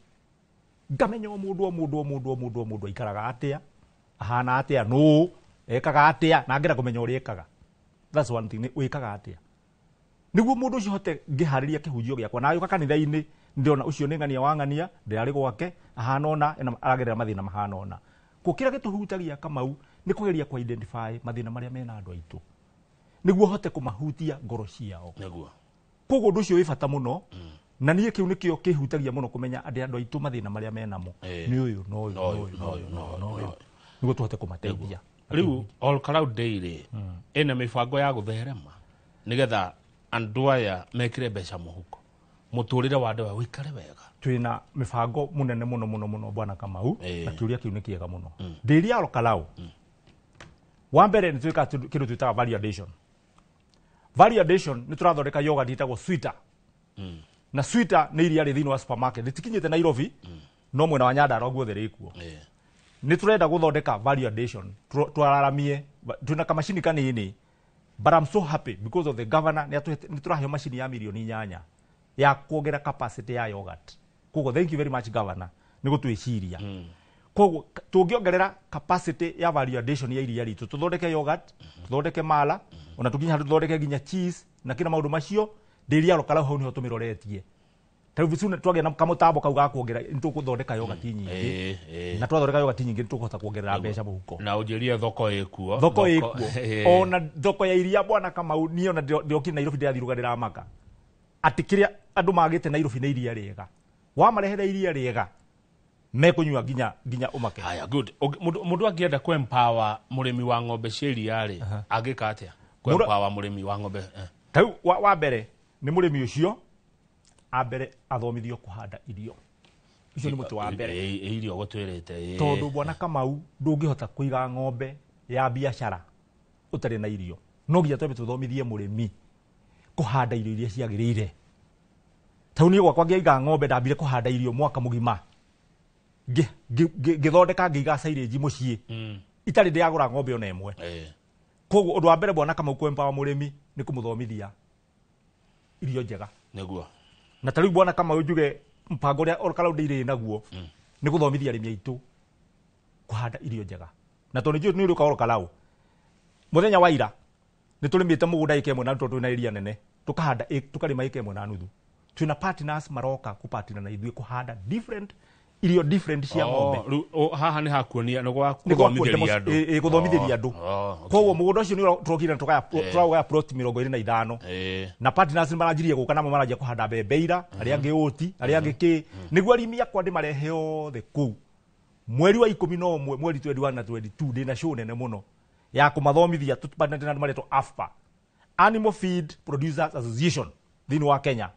ngamenya o mũndũ o mũndũ o mũndũ o mũndũ o mũndũ aikaraga atĩa, ahana atĩa, nũ ekaga atĩa, na ngenda kũmenya ũrĩa ekaga. That's one thing, nĩ wĩkaga atĩa nĩguo mũndũ ũcio hote ngĩharĩria kĩhunjio gĩakwa na agĩũka kanitha-inĩ ndĩrona ũcio nĩ ng'ania wa ng'ania, ndĩrarĩ gwake ahana ũna, ena aragerera mathĩna mahana ũna. Kũ kĩrĩa gĩtũhutagia Kamau nĩ kũgeria kũ identify mathĩna marĩa mena andũ aitũ nĩguo hote kũmahutia ngoro ciao. Koguo ũndũ ũcio wĩ bata mũno, na niĩ kĩu nĩkĩo kĩhutagia mũno, kũmenya andũ aitũ mathĩna marĩa menamo nĩ ũyũ na ũyũ na ũyũ na ũyũ na ũyũ na ũyũ, nĩguo tũhote kũmateithia. Rĩu Olkalau Dairy ĩna mĩbango ya gũtherema nĩgetha andũ aya mekĩre mbeca mũhuko, mũtũrĩre wa andũ aya ũikare wega? Twĩna mĩbango mũnene mũno mũno mũno, bwana Kamau, na kĩũria kĩu nĩ kĩega mũno. Ndĩri ya Olkalau, wa mbere nĩ twĩkaga kĩndũ twĩtaga value addition. Value addition nĩ tũrathondeka yogurt ĩtagwo Sweeter, na Sweeter nĩ iria rĩ thĩinĩ wa supermarket, rĩtikinyĩte Nairobi, no mwena wa Nyandarua guothe rĩkuo. Nĩ tũrenda gũthondeka value addition, twararamie twĩna kamacini kanini, but I'm so happy because of the governor nĩ atũhete, nĩ tũraheo macini ya mirioni 8 ya kuongerera capacity ya yogurt. Koguo thank you very much, governor, nĩ gũtwĩciria. Koguo tũngĩongerera capacity ya value addition ya iria ritũ, tũthondeke yogurt, tũthondeke mala, ona tũkinye handũ tũthondeke nginya cheese na kĩna maũndũ macio. Ndĩri ya Olkalau hau nĩho tũmĩroretie. Ta rĩu soon twagĩa na kamũtambo kau ga kuongerera, nĩ tũgũthondeka yogurt nyingĩ, na twathondeka yogurt nyingĩ nĩ tũkũhota kuongerera mbeca mũhuko. Na ũnjĩrie thoko ĩkuo? Thoko ĩkuo, ona thoko ya iria, bwana Kamau, niĩ ona ndĩrokire Nairobi ndĩrathiũrũka ndĩramaka atĩ kĩrĩa andũ magĩte Nairobi nĩ iria rĩega. Wamarehera iria rĩega mekũnyua nginya ũmake. Haya, good. Mũndũ angĩenda kũ empower mũrĩmi wa ng'ombe cia iria rĩ, angĩka atĩa kũ empower mũrĩmi wa ng'ombe? Ta rĩu wa mbere nĩ mũrĩmi ũcio ambere athomithio kũhanda irio icio, nĩ mũtĩ wa mbere. Ĩ, irio gũtwĩrĩte, ĩ. Tondũ bwana Kamau, ndũngĩhota kũiga ng'ombe ya biacara ũtarĩ na irio. No nginya twambe tũthomithie mũrĩmi kũhanda irio iria ciagĩrĩire. Ta rĩu niĩ gwakwa ngĩiga ng'ombe, ndambire kũhanda irio mwaka mũgima, ngĩthondeka ngĩiga silage mũciĩ itarĩ ndĩragũra ng'ombe ona ĩmwe. Koguo ũndũ wa mbere, bwana Kamau, kũ empower mũrĩmi nĩ kũmũthomithia irio njega. Na ta rĩu, bwana Kamau, njuge mpango ũrĩa Olkalau Dairy naguo nĩ gũthomithia arĩmi aitũ kũhanda irio njega, na tondũ nĩ njũĩ nĩ ũrĩũka Olkalau mũthenya wa ira, nĩ tũrĩmĩte mũgũnda ĩka ĩmwe na tondũ twĩna area nene, tũkahanda tũkarĩma ĩka 1.5. Twĩna partners maroka kũpartner na ithuĩ kũhanda different irio different cia ng'ombe. Rĩu haha nĩ hakuonia nĩ gwa Nĩ gwa kũthomithĩria andũ. Ĩ, gũthomithĩria andũ. Oh, okay. Koguo mũgũnda ũcio nĩ tũrokire na tũgaya, tũraũgaya plot 25, na partners nĩ maranjirie gũka namo, maranjia kũhanda mbembe ira, arĩa angĩ ũti, arĩa angĩ kĩ, nĩguo arĩmi akwa ndĩmarehe othe kũu mweri wa 11, mweri 21 na 22. Ndĩna show nene mũno ya kũmathomithia tũpartnerĩte na andũ maretwo AFPA, Animal Feed Producers Association thĩinĩ wa Kenya,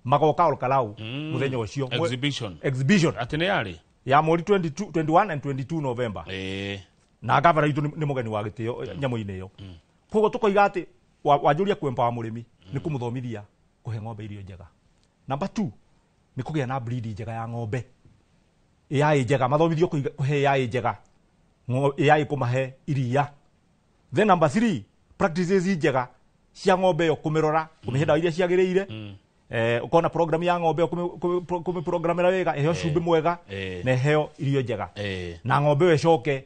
magoka Olkalau mũthenya ũcio. Exhibition. Exhibition. Atĩ nĩ yarĩ Ya mweri 22, 21 and 22 November. Na gavana witũ nĩ mũgeni wa gĩtĩo nyamũ-inĩ ĩyo. Koguo tũkoiga atĩ wanjũria kũ-empower mũrĩmi nĩ kũmũthomithia kũhe ng'ombe irio njega. Number 2 nĩ kũgĩa na breed njega ya ng'ombe. AI njega mathomithio kũhe AI njega. AI kũmahe iria. Then number 3 practices njega cia ng'ombe ĩyo kũmĩrora, kũmĩhe ndawa iria ciagĩrĩire. Ukona program ya ng'ombe kũmĩprogramera wega, ĩheo cumbĩ mwega na ĩheo irio njega. Na ng'ombe ĩyo ĩcoke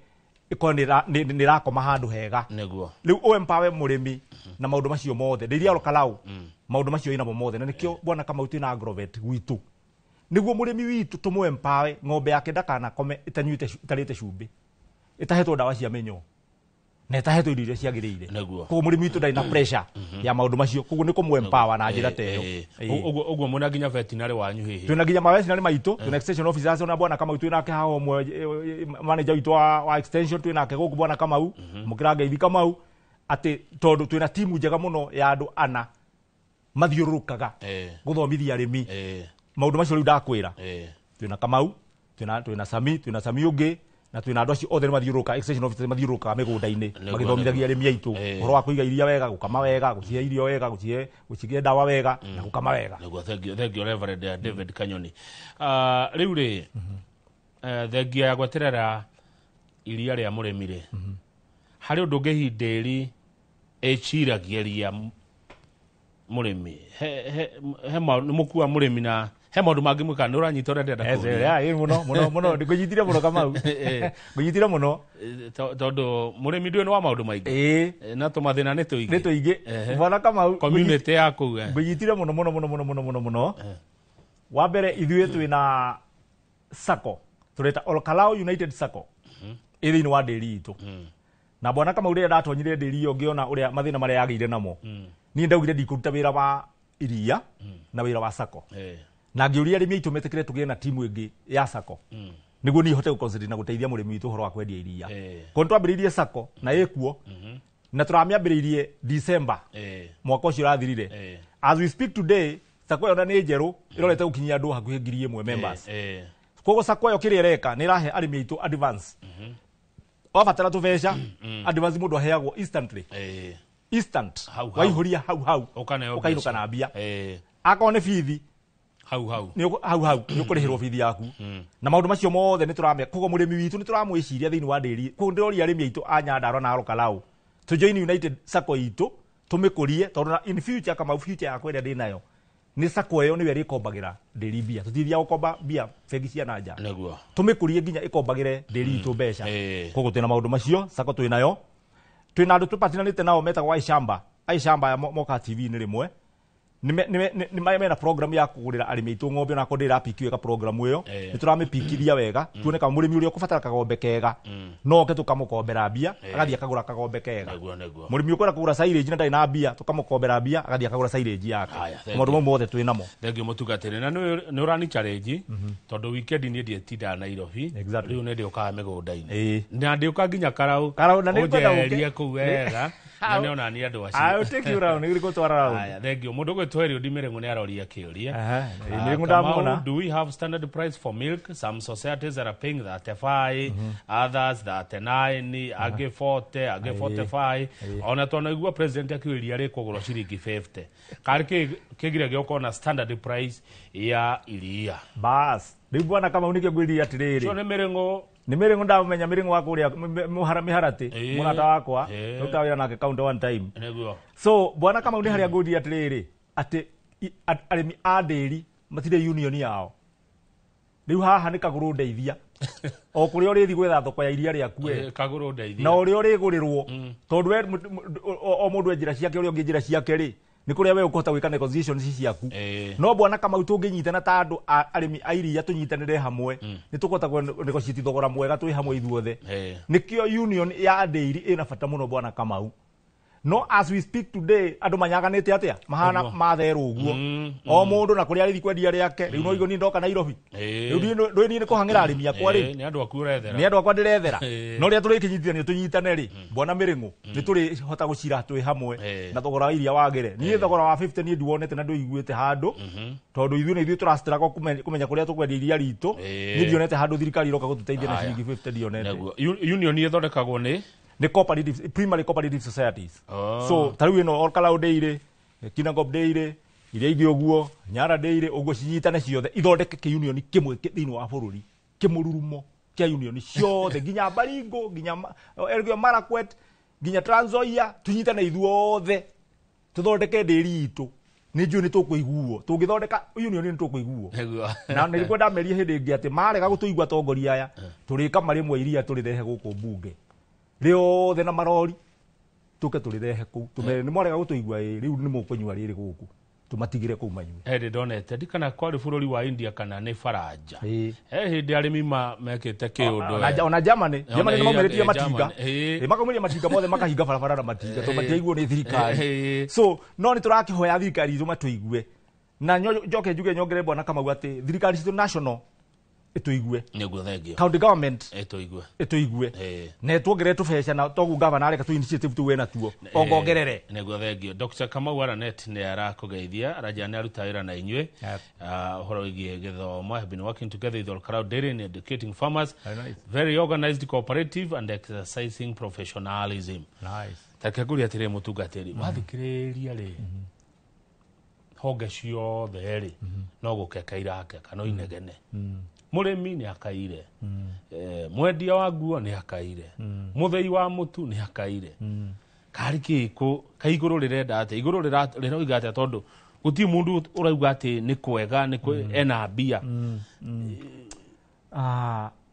ĩkorwo nĩ ĩrakoma handũ hega. Nĩguo. Rĩu ũ-empower mũrĩmi na maũndũ macio mothe. Ndĩria Olkalou maũndũ macio ĩnamo mothe, na nĩkĩo bwana Kamau twĩna agrovet gwitũ. Nĩguo mũrĩmi witũ tũmũ-empower ng'ombe yake ndakanakome ĩtanyuĩte ĩtarĩte cumbĩ, ĩtahetwo ndawa cia mĩnyoo na ĩtahetwo irio iria ciagĩrĩire. Koguo mũrĩmi witũ ndarĩ na pressure ya maũndũ macio, koguo nĩ kũmũ-empower na njĩra ta ĩyo. Ũguo mwĩna nginya veterinary wanyu hihi? Twĩna nginya ma veterinary maitũ, twĩna extension officers ona bwana Kamau twĩ nake haha ũmwe, manager witũ wa extension twĩ nake gũkũ bwana Kamau, mũkĩra ngeithi Kamau, atĩ tondũ twĩna timu njega mũno ya andũ ana mathiũrũrũkaga gũthomithia arĩmi maũndũ macio rĩu ndakwĩra. Twĩna Kamau, twĩna Sami, twĩna Sami ũngĩ, na twĩna andũ acio othe nĩ mathiũrũrũkaga, extension officers mathiũrũrũkaga mĩgũnda-inĩ magĩthomithagia arĩmi aitũ ũhoro wa kũiga iria wega, gũkama wega, gũcihe irio wega, gũcihe ndawa wega na gũkama wega. Nĩguo, thank you Reverend David Kanyoni. Rĩu rĩ, thengia ya gweterera iria rĩa mũrĩmi rĩ, harĩ ũndũ ũngĩ hihi ndĩri ĩciragia iria mũrĩmi he nĩ mũkua mũrĩmi na he maũndũ mangĩ mwĩkaga, nĩ ũranyita ũrĩa ndĩrenda kũũria? Mũno mũno mũno, ngũnyitire mũno Kamau. Ngũnyitire mũno. Tondũ mũrĩmi ndũĩ nĩ wa maũndũ maingĩ. Na tũmathĩna nĩ tũingĩ. Nĩ tũingĩ. Bwana Kamau, community ya kũu. Ngũnyitire mũno mũno mũno mũno mũno mũno mũno. Wa mbere ithuĩ twĩna SACCO, tũreta Olkalou United SACCO. Ĩ thĩinĩ wa ndĩri itũ. Na bwana Kamau rĩrĩa ndatonyire ndĩri ĩyo ngĩona ũrĩa mathĩna marĩa yagĩire namo. Niĩ ndaugire ndikũruta wĩra wa iria na wĩra wa SACCO. Na ngĩũria arĩmi aitũ metĩkĩre tũgĩe na timu ĩngĩ ya SACCO. Nĩguo niĩ hote gũconcentrate na gũteithia mũrĩmi witũ ũhoro wa kwendia iria. Koguo nĩtwambĩrĩirie SACCO na ĩkuo na tũramĩambĩrĩirie December mwaka ũcio ũrathirire. As we speak today, SACCO ĩyo na nĩ njerũ ĩrorete gũkinyia andũ hakuhĩ 1,000 members. Koguo SACCO ĩyo kĩrĩa ĩreka nĩ ĩrahe arĩmi aitũ advance. Wabatara tũbeca, advance mũndũ aheagwo instantly. Instant. Waihũria hau hau. Ũkainũka na mbia. Akorwo nĩ bithi hau hau. Hau hau nĩ ũkũrĩhĩrwo bithi yaku. Na maũndũ macio mothe nĩ tũrameka. Koguo mũrĩmi witũ nĩ tũramwĩciria thĩinĩ wa ndĩri. Koguo ndĩroria arĩmi aitũ a Nyandarua na Olkalou tũ join United SACCO itũ tũmĩkũrie, tondũ in future Kamau, future yakwa ĩrĩa ndĩnayo nĩ SACCO ĩyo nĩyo ĩrĩkombagĩra ndĩri mbia. Tũtithiaga gũkomba mbia bengi cia na nja. Nĩguo. Tũmĩkũrie nginya ĩkombagĩre ndĩri itũ mbeca. Koguo twĩna maũndũ macio, SACCO twĩnayo. Twĩna andũ tũpatinanĩte nao metagwo Aishamba. Aishamba aya moka TV-inĩ rĩmwe. Nĩ mena program ya kũgũrĩra arĩmi aitũ ng'ombe, ona korwo ndĩrapiki wega program ĩyo. Nĩ tũramĩpikithia wega, tuone kama mũrĩmi ũrĩa ũkũbatara kagombe kega, no oke tũkamũkombera mbia, agathiĩ akagũra kagombe kega. Mũrĩmi ũkwenda kũgũra silage na ndarĩ na mbia, tũkamũkombera mbia, agathiĩ akagũra silage yake. Maũndũ mau mothe twĩ namo. Thengiũ mũtungatĩri, na nĩ ũrani challenge tondũ weekend niĩ ndiĩtindaga Nairobi, rĩu nĩ ndĩũkaga mĩgũnda-inĩ. Na ndĩũka nginya Karau, ũnjerie kũu wega, na nĩ ona niĩ andũ acio. I will take you round, nĩ ngũtwara round. Haya, thengiũ. Mũndũ ũgwĩtwo Eliud Mĩrĩng'ũ nĩ aroria kĩũria. Mĩrĩng'ũ ndamwona. Do we have standard price for milk? Some societies are paying 35, others 39, angĩ 40, angĩ 45. Ona twanaigua president akiuga iria rĩkũgũrwo ciringi 50. Karĩ kĩgire gĩũkorwo na standard price ya iria. Bas, rĩu bwana Kamau nĩkĩo ngwĩrire atĩrĩrĩ. Ũcio nĩ Mĩrĩng'ũ. Nĩ Mĩrĩng'ũ ndamũmenya, Mĩrĩng'ũ wa kũrĩa mĩharatĩ, mũrata wakwa, tũrutaga wĩra nake county one time. Nĩguo. So bwana Kamau nĩ harĩa ngũrire atĩrĩrĩ, atĩ arĩmi a ndĩri matirĩ union yao. Rĩu haha nĩ kagũrũ ndeithia. O kũrĩa ũrĩthiĩ gwetha thoko ya iria rĩaku we. Kagũrũ ndeithia. Na ũrĩa ũrĩgũrĩrwo, tondũ we o mũndũ e njĩra ciake, ũrĩa ũngĩ njĩra ciake rĩ, nĩ kũrĩa we ũkũhota gwĩka negotiations ciaku. No bwana Kamau tũngĩnyitana ta andũ arĩmi a iria tũnyitanĩre hamwe, nĩ tũkũhota negotiate thogora mwega twĩ hamwe ithuothe. Nĩkĩo union ya ndĩri ĩna bata mũno bwana Kamau. No as we speak today andũ manyaganĩte atĩa mahana matherwo ũguo o mũndũ na kũrĩa arĩthi kwendia rĩake. Rĩu no igo niĩ ndoka Nairobi, rĩu ndũĩ niĩ nĩ kũhang'ĩra arĩmi akwa rĩu, nĩ andũ aku ũrethera, nĩ andũ akwa ndĩrethera. No rĩrĩa tũrĩkĩnyitithania tũnyitane rĩ, bwana Mĩrĩng'ũ, nĩ tũrĩhota gũcira twĩ hamwe na thogora wa iria wagĩre. Niĩ thogora wa 50 niĩ ndiwonete na ndũiguĩte handũ, tondũ ithuĩ nĩ ithuĩ tũrastruggle kũmenya kũrĩa tũkwendia iria ritũ. Niĩ ndionete handũ thirikari iroka gũtũteithia na ciringi 50, ndionete. Union ĩthondekagwo nĩ nĩ cooperative, primary cooperative societies. So ta rĩu ĩno Olkalau Dairy, Kinangop Dairy, iria ingĩ ũguo, Nyara Dairy ũguo, cinyitane ciothe ithondeke kĩunioni kĩmwe thĩinĩ wa bũrũri, kĩmũrurumo kĩa unioni ciothe, nginya Baringo, nginya Elgeyo Marakwet, nginya Trans Nzoia, tunyitane ithuothe tuthondeke ndĩri itũ. Nĩ njũĩ nĩ tũkũiguo tũngĩthondeka union nĩ tũkũiguo. Na nĩ kwenda merie hĩndĩ ĩngĩ atĩ marega gũtũigua atongoria aya, tũrĩka marĩmwe iria tũrĩrehe gũkũ mbunge rĩothe na marori, tũke tũrĩrehe kũu tũmere nĩ mwarega gũtũigua, ĩ rĩu nĩ mũkũnyua rĩrĩ gũkũ, tũmatigĩre kũu manyue. Hĩndĩ ndonete ndikana kwarĩ bũrũri wa India kana nĩ Faranja, he hĩndĩ arĩmi mekĩte kĩũndũ. Ona Germany nĩ maumĩrĩtie matinga, makaumĩria matinga mothe makahinga barabara na matinga tondũ matiaiguo nĩ thirikari. So no nĩ tũrakĩhoya thirikari itũ matũigue, na njoke njuge nyongere bwana Kamau atĩ thirikari citũ national ĩtũigue, nĩguo thengio, county government ĩtũigue, ĩtũigue na ĩtuongerere tũbeca, na toguo gavana areka tũ initiative tũu ena tuo ongongerere. Nĩguo thengio. Dr. Kamau Aranet nĩ arakũgeithia, aranjĩra nĩ aruta wĩra na inyuĩ ũhoro wĩgiĩ gĩthomo. Have been working together with Olkalau Dairy in educating farmers, very organized, cooperative and exercising professionalism. Nice. Tareke ngũrie atĩrĩrĩ mũtungatĩri, wathikĩrĩria rĩ honge ciothe rĩ no gũkeka irakeka no inegene. Mũrĩmi nĩ akaire, mwendia wa nguo nĩ akaire, mũthei wa mũtu nĩ akaire. Karĩ kĩ ka igũrũ rĩrenda atĩa, igũrũ rĩroiga atĩa, tondũ gũtirĩ mũndũ ũrauga atĩ nĩ kwega nĩ ena mbia.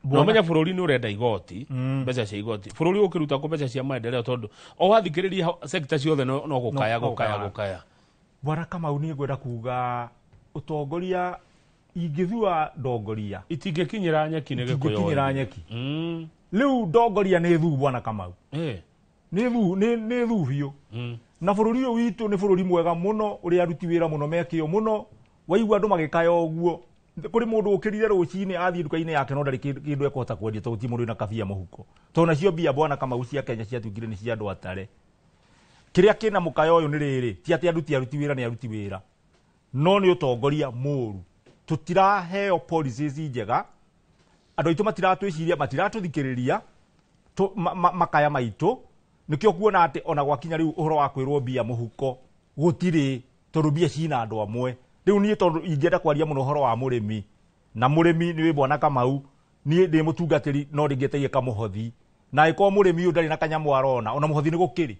No menya bũrũri nĩ ũrenda igoti, mbeca cia igoti, bũrũri ũkĩruta kũ mbeca cia maendeleo, tondũ o wathikĩrĩria sekta ciothe no gũkaya gũkaya gũkaya. Bwana Kamau, niĩ ngwenda kuga ũtongoria ingĩthua ndongoria itingĩkinyĩra nyeki, nĩ gĩkũyũ itingĩkinyĩra nyeki. Rĩu ndongoria nĩ thu bwana Kamau, nĩ thu biũ. Na bũrũri ũyũ witũ nĩ bũrũri mwega mũno ũrĩa aruti wĩra mũno mekĩo mũno. Waigua andũ magĩkaya ũguo, kũrĩ mũndũ ũkĩrire rũcinĩ athiĩ nduka-inĩ yake no ndarĩ kĩndũ ekũhota kwendia tondũ gũtirĩ mũndũ wĩna kabia mũhuko, tondũ nacio mbia bwana Kamau cia Kenya ciatuĩkire nĩ cia andũ atare. Kĩrĩa kĩna mũkayo ũyũ nĩ rĩrĩ, ti atĩ andũ ti aruti wĩra, nĩ aruti wĩra, no nĩ ũtongoria mũru. Tũtiraheo policies njega, andũ aitũ matiratwĩciria, matiratũthikĩrĩria makaya maitũ. Nĩkĩo kuona atĩ ona gwakinya rĩu ũhoro wa kwĩrwo mbia mũhuko gũtirĩ, tondũ mbia cina andũ amwe. Rĩu niĩ tondũ ingĩenda kwaria mũno ũhoro wa mũrĩmi, na mũrĩmi nĩ bwana Kamau, niĩ ndĩ mũtungatĩri no ndingĩteithia kamũhothi, na ĩkorwo mũrĩmi ũyũ ndarĩ na kanyamũ arona, ona mũhothi nĩ gũkĩrĩ.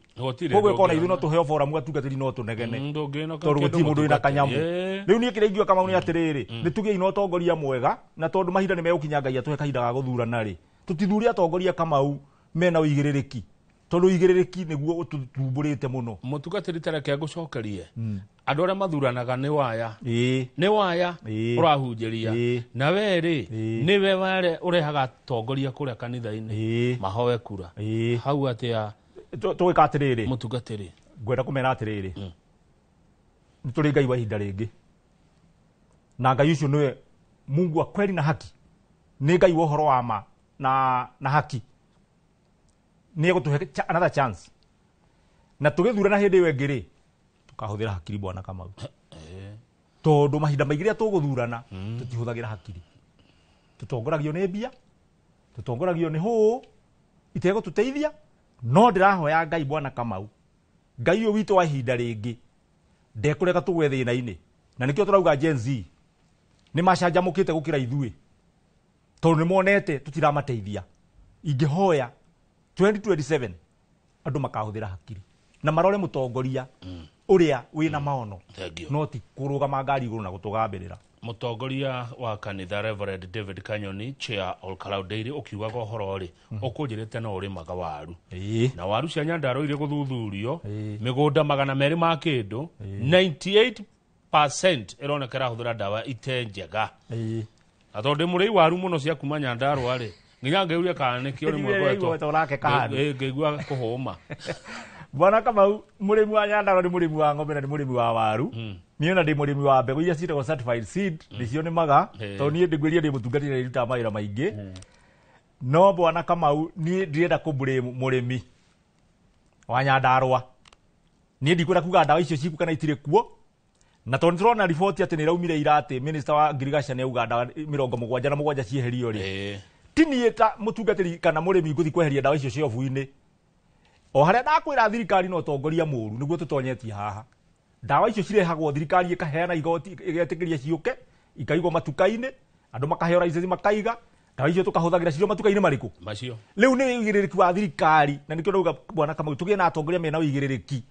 Koguo ĩkorwo na ithuĩ no tũheo foramu atungatĩri no tũnegene, tondũ gũtirĩ mũndũ wĩna kanyamũ. Rĩu niĩ kĩrĩa ingiuga Kamau nĩ atĩrĩrĩ, nĩ tũgĩei na ũtongoria mwega, na tondũ mahinda nĩ megũkinya Ngai atũhe kahinda ga gũthurana rĩ, tũtithure atongoria Kamau mena ũigĩrĩrĩki, tondũ ũigĩrĩrĩki nĩguo ũtũtumbũrĩte mũno. Mũtungatĩri, tareke ngũcokerie, andũ arĩa mathuranaga nĩ waya, nĩ waya ũrahunjĩria, na we rĩ nĩwe ware ũrehaga atongoria kũrĩa kanitha-inĩ mahoe kura hau atĩa? Tũgĩka atĩrĩrĩ mũtungatĩri, ngwenda kũmera atĩrĩrĩ, nĩ tũrĩ Ngai wa ihinda rĩngĩ, na Ngai ũcio nĩwe Mungu wa kweli na haki, nĩ Ngai wa ũhoro wa ma na haki. Nĩ egũtũhe another chance, na tũgĩthurana hĩndĩ ĩyo ĩngĩ rĩ, tũkahũthĩra hakiri bwana Kamau, tondũ mahinda maingĩ rĩrĩa tũgũthurana tũtihũthagĩra hakiri, tũtongoragio nĩ mbia, tũtongoragio nĩ hũũ itegũtũteithia. No ndĩrahoya Ngai bwana Kamau, Ngai ũyũ witũ wa ihinda rĩngĩ ndekũreka tũgwe thĩna-inĩ, na nĩkĩo tũrauga Gen Z nĩ macanjamũkĩte gũkĩra ithuĩ, tondũ nĩ monete tũtiramateithia. Ingĩhoya 2027 andũ makahũthĩra hakiri na marore mũtongoria ũrĩa wĩna maono, no ti kũrũgama ngari igũrũ na gũtũgambĩrĩra. Mũtongoria wa kanitha Reverend David Kanyoni, chair Olkalau Dairy, ũkiugaga ũhoro rĩ, ũkũnjĩrĩte no ũrĩmaga waru, na waru cia Nyandarua irĩ gũthuthurio mĩgũnda 200 ma kĩndũ, 98% ĩroneka ĩrahũthĩra ndawa ite njega. Na tondũ ndĩ mũrĩi waru mũno cia kuma Nyandarua rĩ, nginya ngĩuria kana nĩkĩo rĩmwe ngwetwo ngaigua kũhũma. Bwana Kamau mũrĩmi wa Nyandarua nĩ mũrĩmi wa ng'ombe na nĩ mũrĩmi wa waru. Niĩ ona ndĩ mũrĩmi wa mbegũ iria ciĩtagwo certified seed, nĩcio nĩmaga, tondũ niĩ ndĩngwĩria ndĩ mũtungatĩri na nĩndutaga mawĩra maingĩ. No Bwana Kamau niĩ ndirenda kũ blame mũrĩmi wa Nyandarua. Niĩ ndikwenda kuga ndawa icio ciku kana itirĩ kuo. Na tondũ nĩtũrona riboti atĩ nĩ ĩraumire ira atĩ minister wa ngirigaca nĩ auga ndawa 77 cieherio rĩ. Ti niĩ ta mũtungatĩri kana mũrĩmi ngũthiĩ kweheria ndawa icio ciobu-inĩ. O harĩa ndakwĩra thirikari no ũtongoria mũru nĩguo tũtonyetie haha. Ndawa icio cirehagwo thirikari ĩkaheana igoti ĩgetĩkĩria ciũke ikaigwo matuka-inĩ, andũ makaheo license makaiga, ndawa icio tũkahũthagĩra cirio matuka-inĩ marĩkũ? Macio. Rĩu nĩ ũigĩrĩrĩki wa thirikari na nĩkĩo ndauga Bwana Kamau tũgĩe na atongoria mena ũigĩrĩrĩki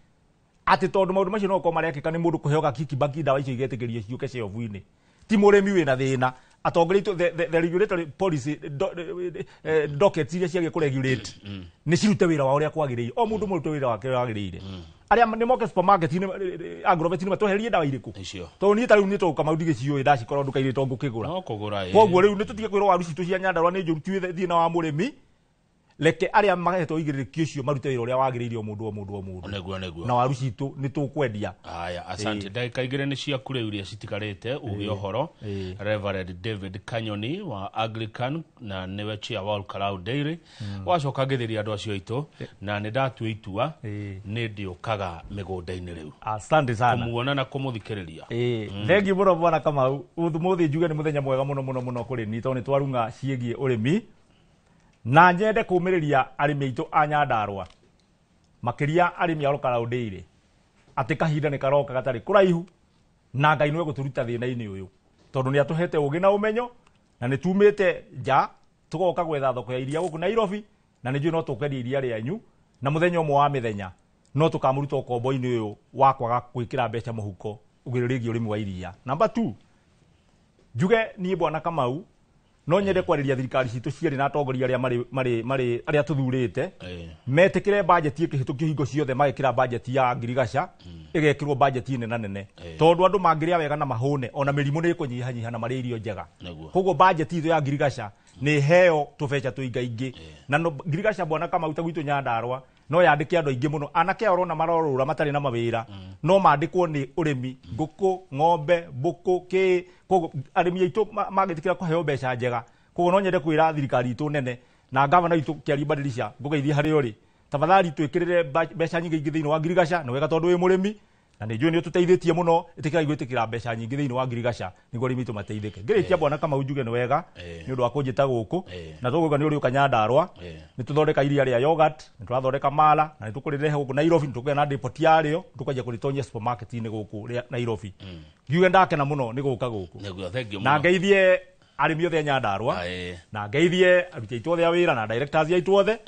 atĩ tondũ maũndũ macio no gũkorwo marekĩka nĩ mũndũ kũheo gakiki ndawa icio igetĩkĩrio ciũke shelf-inĩ. Ti mũrĩmi wĩna thĩna. Atongoria aitũ the regulatory policy dockets iria ciagĩrĩire kũregulate nĩ cirute wĩra wao ũrĩa kwagĩrĩire. O mũndũ mũrute wĩra wake ũrĩa wagĩrĩire. Arĩa nĩ moke supermarket-inĩ, agrovet-inĩ matwehererie ndawa irĩkũ? Icio. Tondũ niĩ ta rĩu niĩ tondũ Kamau ndigĩciũĩ ndacikorwo nduka-inĩ tondũ ngũkĩgũra. No kũgũra. Koguo rĩu nĩ tũtige kwĩrwo waru citũ cia Nyandarua nĩ njũru ti thĩna wa mũrĩmi. Reke arĩa mahetwo ũigĩrĩrĩki ũcio marute wĩra ũrĩa wagĩrĩire o mũndũ o mũndũ o mũndũ. Nĩguo nĩguo. Na waru citũ nĩ tũkwendia. Haya, asante. Ndagĩka igĩrĩ nĩ ciaku rĩu iria citigarĩte uge ũhoro. Reverend David Kanyoni wa Anglican na nĩwe chair wa Olkalau Dairy. Wacoka ngĩthĩria andũ acio aitũ na nĩ ndatua itua nĩ ndĩũkaga mĩgũnda-inĩ rĩu. Asante sana. Kũmuona na kũmũthikĩrĩria. Thengiũ mũno Bwana Kamau. Ũmũthĩ njuge nĩ mũthenya mwega mũno mũno mũno kũrĩ niĩ tondũ nĩ twarung'a ciĩgiĩ ũrĩmi. Na nyende kũmĩrĩria arĩmi aitũ a Nyandarua makĩria arĩmi a Olkalau Dairy atĩ kahinda nĩ karoka gatarĩ kũraihu na Ngai nĩwe gũtũruta thĩna-inĩ ũyũ tondũ nĩ atũhete ũgĩ na ũmenyo na nĩ tumĩte nja tũgoka gwetha thoko ya iria gũkũ Nairobi na nĩ njũĩ no tũkwendia iria rĩanyu na mũthenya ũmwe wa mĩthenya no tũkamũruta ũkombo-inĩ ũyũ wa kwaga gwĩkĩra mbeca mũhuko ũgĩrĩ rĩgiĩ ũrĩmi wa iria. Number 2, njuge niĩ Bwana Kamau no nyende kwarĩria thirikari citũ cierĩ na atongoria arĩa marĩ arĩa tũthurĩte metĩkĩre bajeti ĩkĩhĩtũkio hingo ciothe magĩkĩra bajeti ya ngirigaca ĩgekĩrwo bajeti nene nene tondũ andũ mangĩrĩa wega na mahũne ona mĩrimũ nĩ ĩkũnyihanyiha na marĩe irio njega. Koguo bajeti itũ ya ngirigaca nĩ heo tũbeca tũingaingĩ na ngirigaca Bwana Kamau ta gwitũ Nyandarua no yandĩke andũ aingĩ mũno anake aya ũrona marorũra matarĩ na mawĩra no mandĩkwo nĩ ũrĩmi ngũkũ ng'ombe mbũkũ kĩ. Koguo arĩmi aitũ mangĩtĩkĩra kũheo mbeca njega. Koguo no nyende kwĩra thirikari itũ nene na gavana witũ Kĩarie Badilisha ngũgeithie harĩa ũrĩ tafadhali twĩkĩrĩre mbeca nyingĩ ingĩ thĩinĩ wa ngirigaca nĩ wega tondũ wĩ mũrĩmi na nĩ njũĩ nĩ ũtũteithĩtie mũno ĩtĩkĩra gwĩtĩkĩra mbeca nyingĩ thĩinĩ wa ngirigaca nĩguo arĩmi aitũ mateithĩke. Ngĩrĩkia Bwana Kamau njuge nĩ wega nĩ ũndũ wa kũnjĩta gũkũ na tũgũka nĩ ũrĩũka Nyandarua nĩ tũthondeka iria rĩa yogurt nĩ tũrathondeka mala na nĩ tũkũrĩrehe gũkũ Nairobi nĩ tũkũgĩa na depot yarĩo tũkanjia kũrĩtonyia supermarket-inĩ gũkũ Nairobi. Ngiuge ndakena mũno nĩ gũka gũkũ na ngeithie arĩmi othe a Nyandarua na ngeithie aruti aitũ othe a wĩra na directors aitũ othe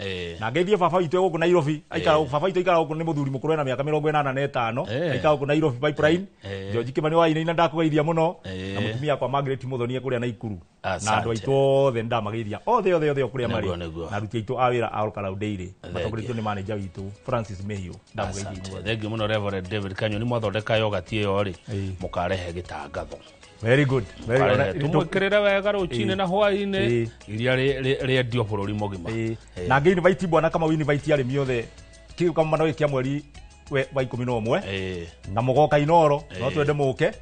na ngeithie baba witũ gũkũ Nairobi aikara baba witũ aikara gũkũ nĩ mũthuri mũkũrũ ena mĩaka 85 aikara gũkũ Nairobi Pipeline George Kimani wa Inaina ndakũgeithia mũno na mũtumia wakwa Margaret Muthoni kũrĩa Naikuru na andũ aitũ othe ndamageithia othe othe othe kũrĩa marĩ na aruti aitũ a wĩra a Olkalau Dairy matongoretio nĩ manager witũ Francis Mehio ndamũgeithia. Thengiũ mũno Reverend David Kanyoni mwathondeka yogati ĩyo rĩ mũkarehe gĩtangatho. Very good. Very good. Tumwikirire wega rucini na hwaini iria rĩendio bũrũri mũgima. Na ngĩ invite Bwana Kamau invite arĩmi othe kĩgomano gĩkĩ kĩa mweri wa 11 na mũgoka Inoro no twende mũke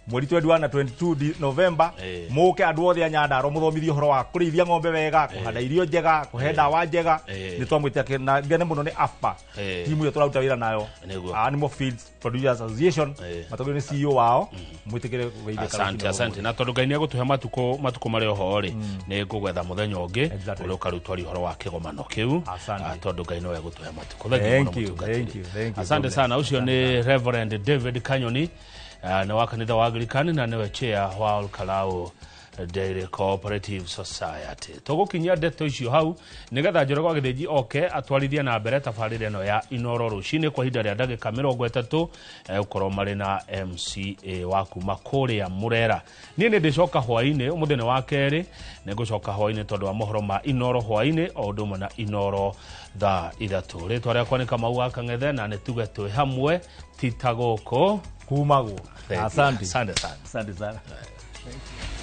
mweri 21 na 22 November mũke andũ othe a Nyandarua mũthomithie ũhoro wa kũrĩithia ng'ombe wega kũhanda irio njega kũhe ndawa njega nĩ twamwĩta na ngene mũno nĩ AFPA timu ĩyo tũraruta wĩra nayo Animal Feeds Producers Association matongorio nĩ CEO wao mwĩtĩkĩre kũgeithĩka. Asante asante na tondũ Ngai nĩ egũtũhe matukũ marĩ oho rĩ nĩ ngũgwetha mũthenya ũngĩ ũrĩa ũkarutwo ũhoro wa kĩgomano kĩu tondũ Ngai no egũtũhe matukũ. Thank you, thank you, thank you. Asante sana. Ucio ni Reverend David Kanyoni na wa kanitha wa Anglican na niwe chair wa Olkalau Dairy Cooperative Society. Tũgũkinyia ndeto icio hau nĩgetha Njoroge wa Gĩthĩnji oke atwarithie na mbere tabarĩra ĩno ya Inoro rũcinĩ kwa ihinda rĩa ndagĩka 30 gũkorwo marĩ na MCA wa kuma kũrĩa Mũrera. Niĩ nĩ ndĩcoka hwainĩ ũmũthĩ nĩ wa kerĩ nĩ ngũcoka hwainĩ tondũ wa mohoro ma Inoro hwainĩ o ũndũ ũmwe na Inoro thaa 3. Rĩtwa rĩakwa nĩ Kamau wa Kang'ethe na nĩ tuge twĩ hamwe ti ta gũkũ kumagwo. Asante asante sana. Asante sana. Thank you.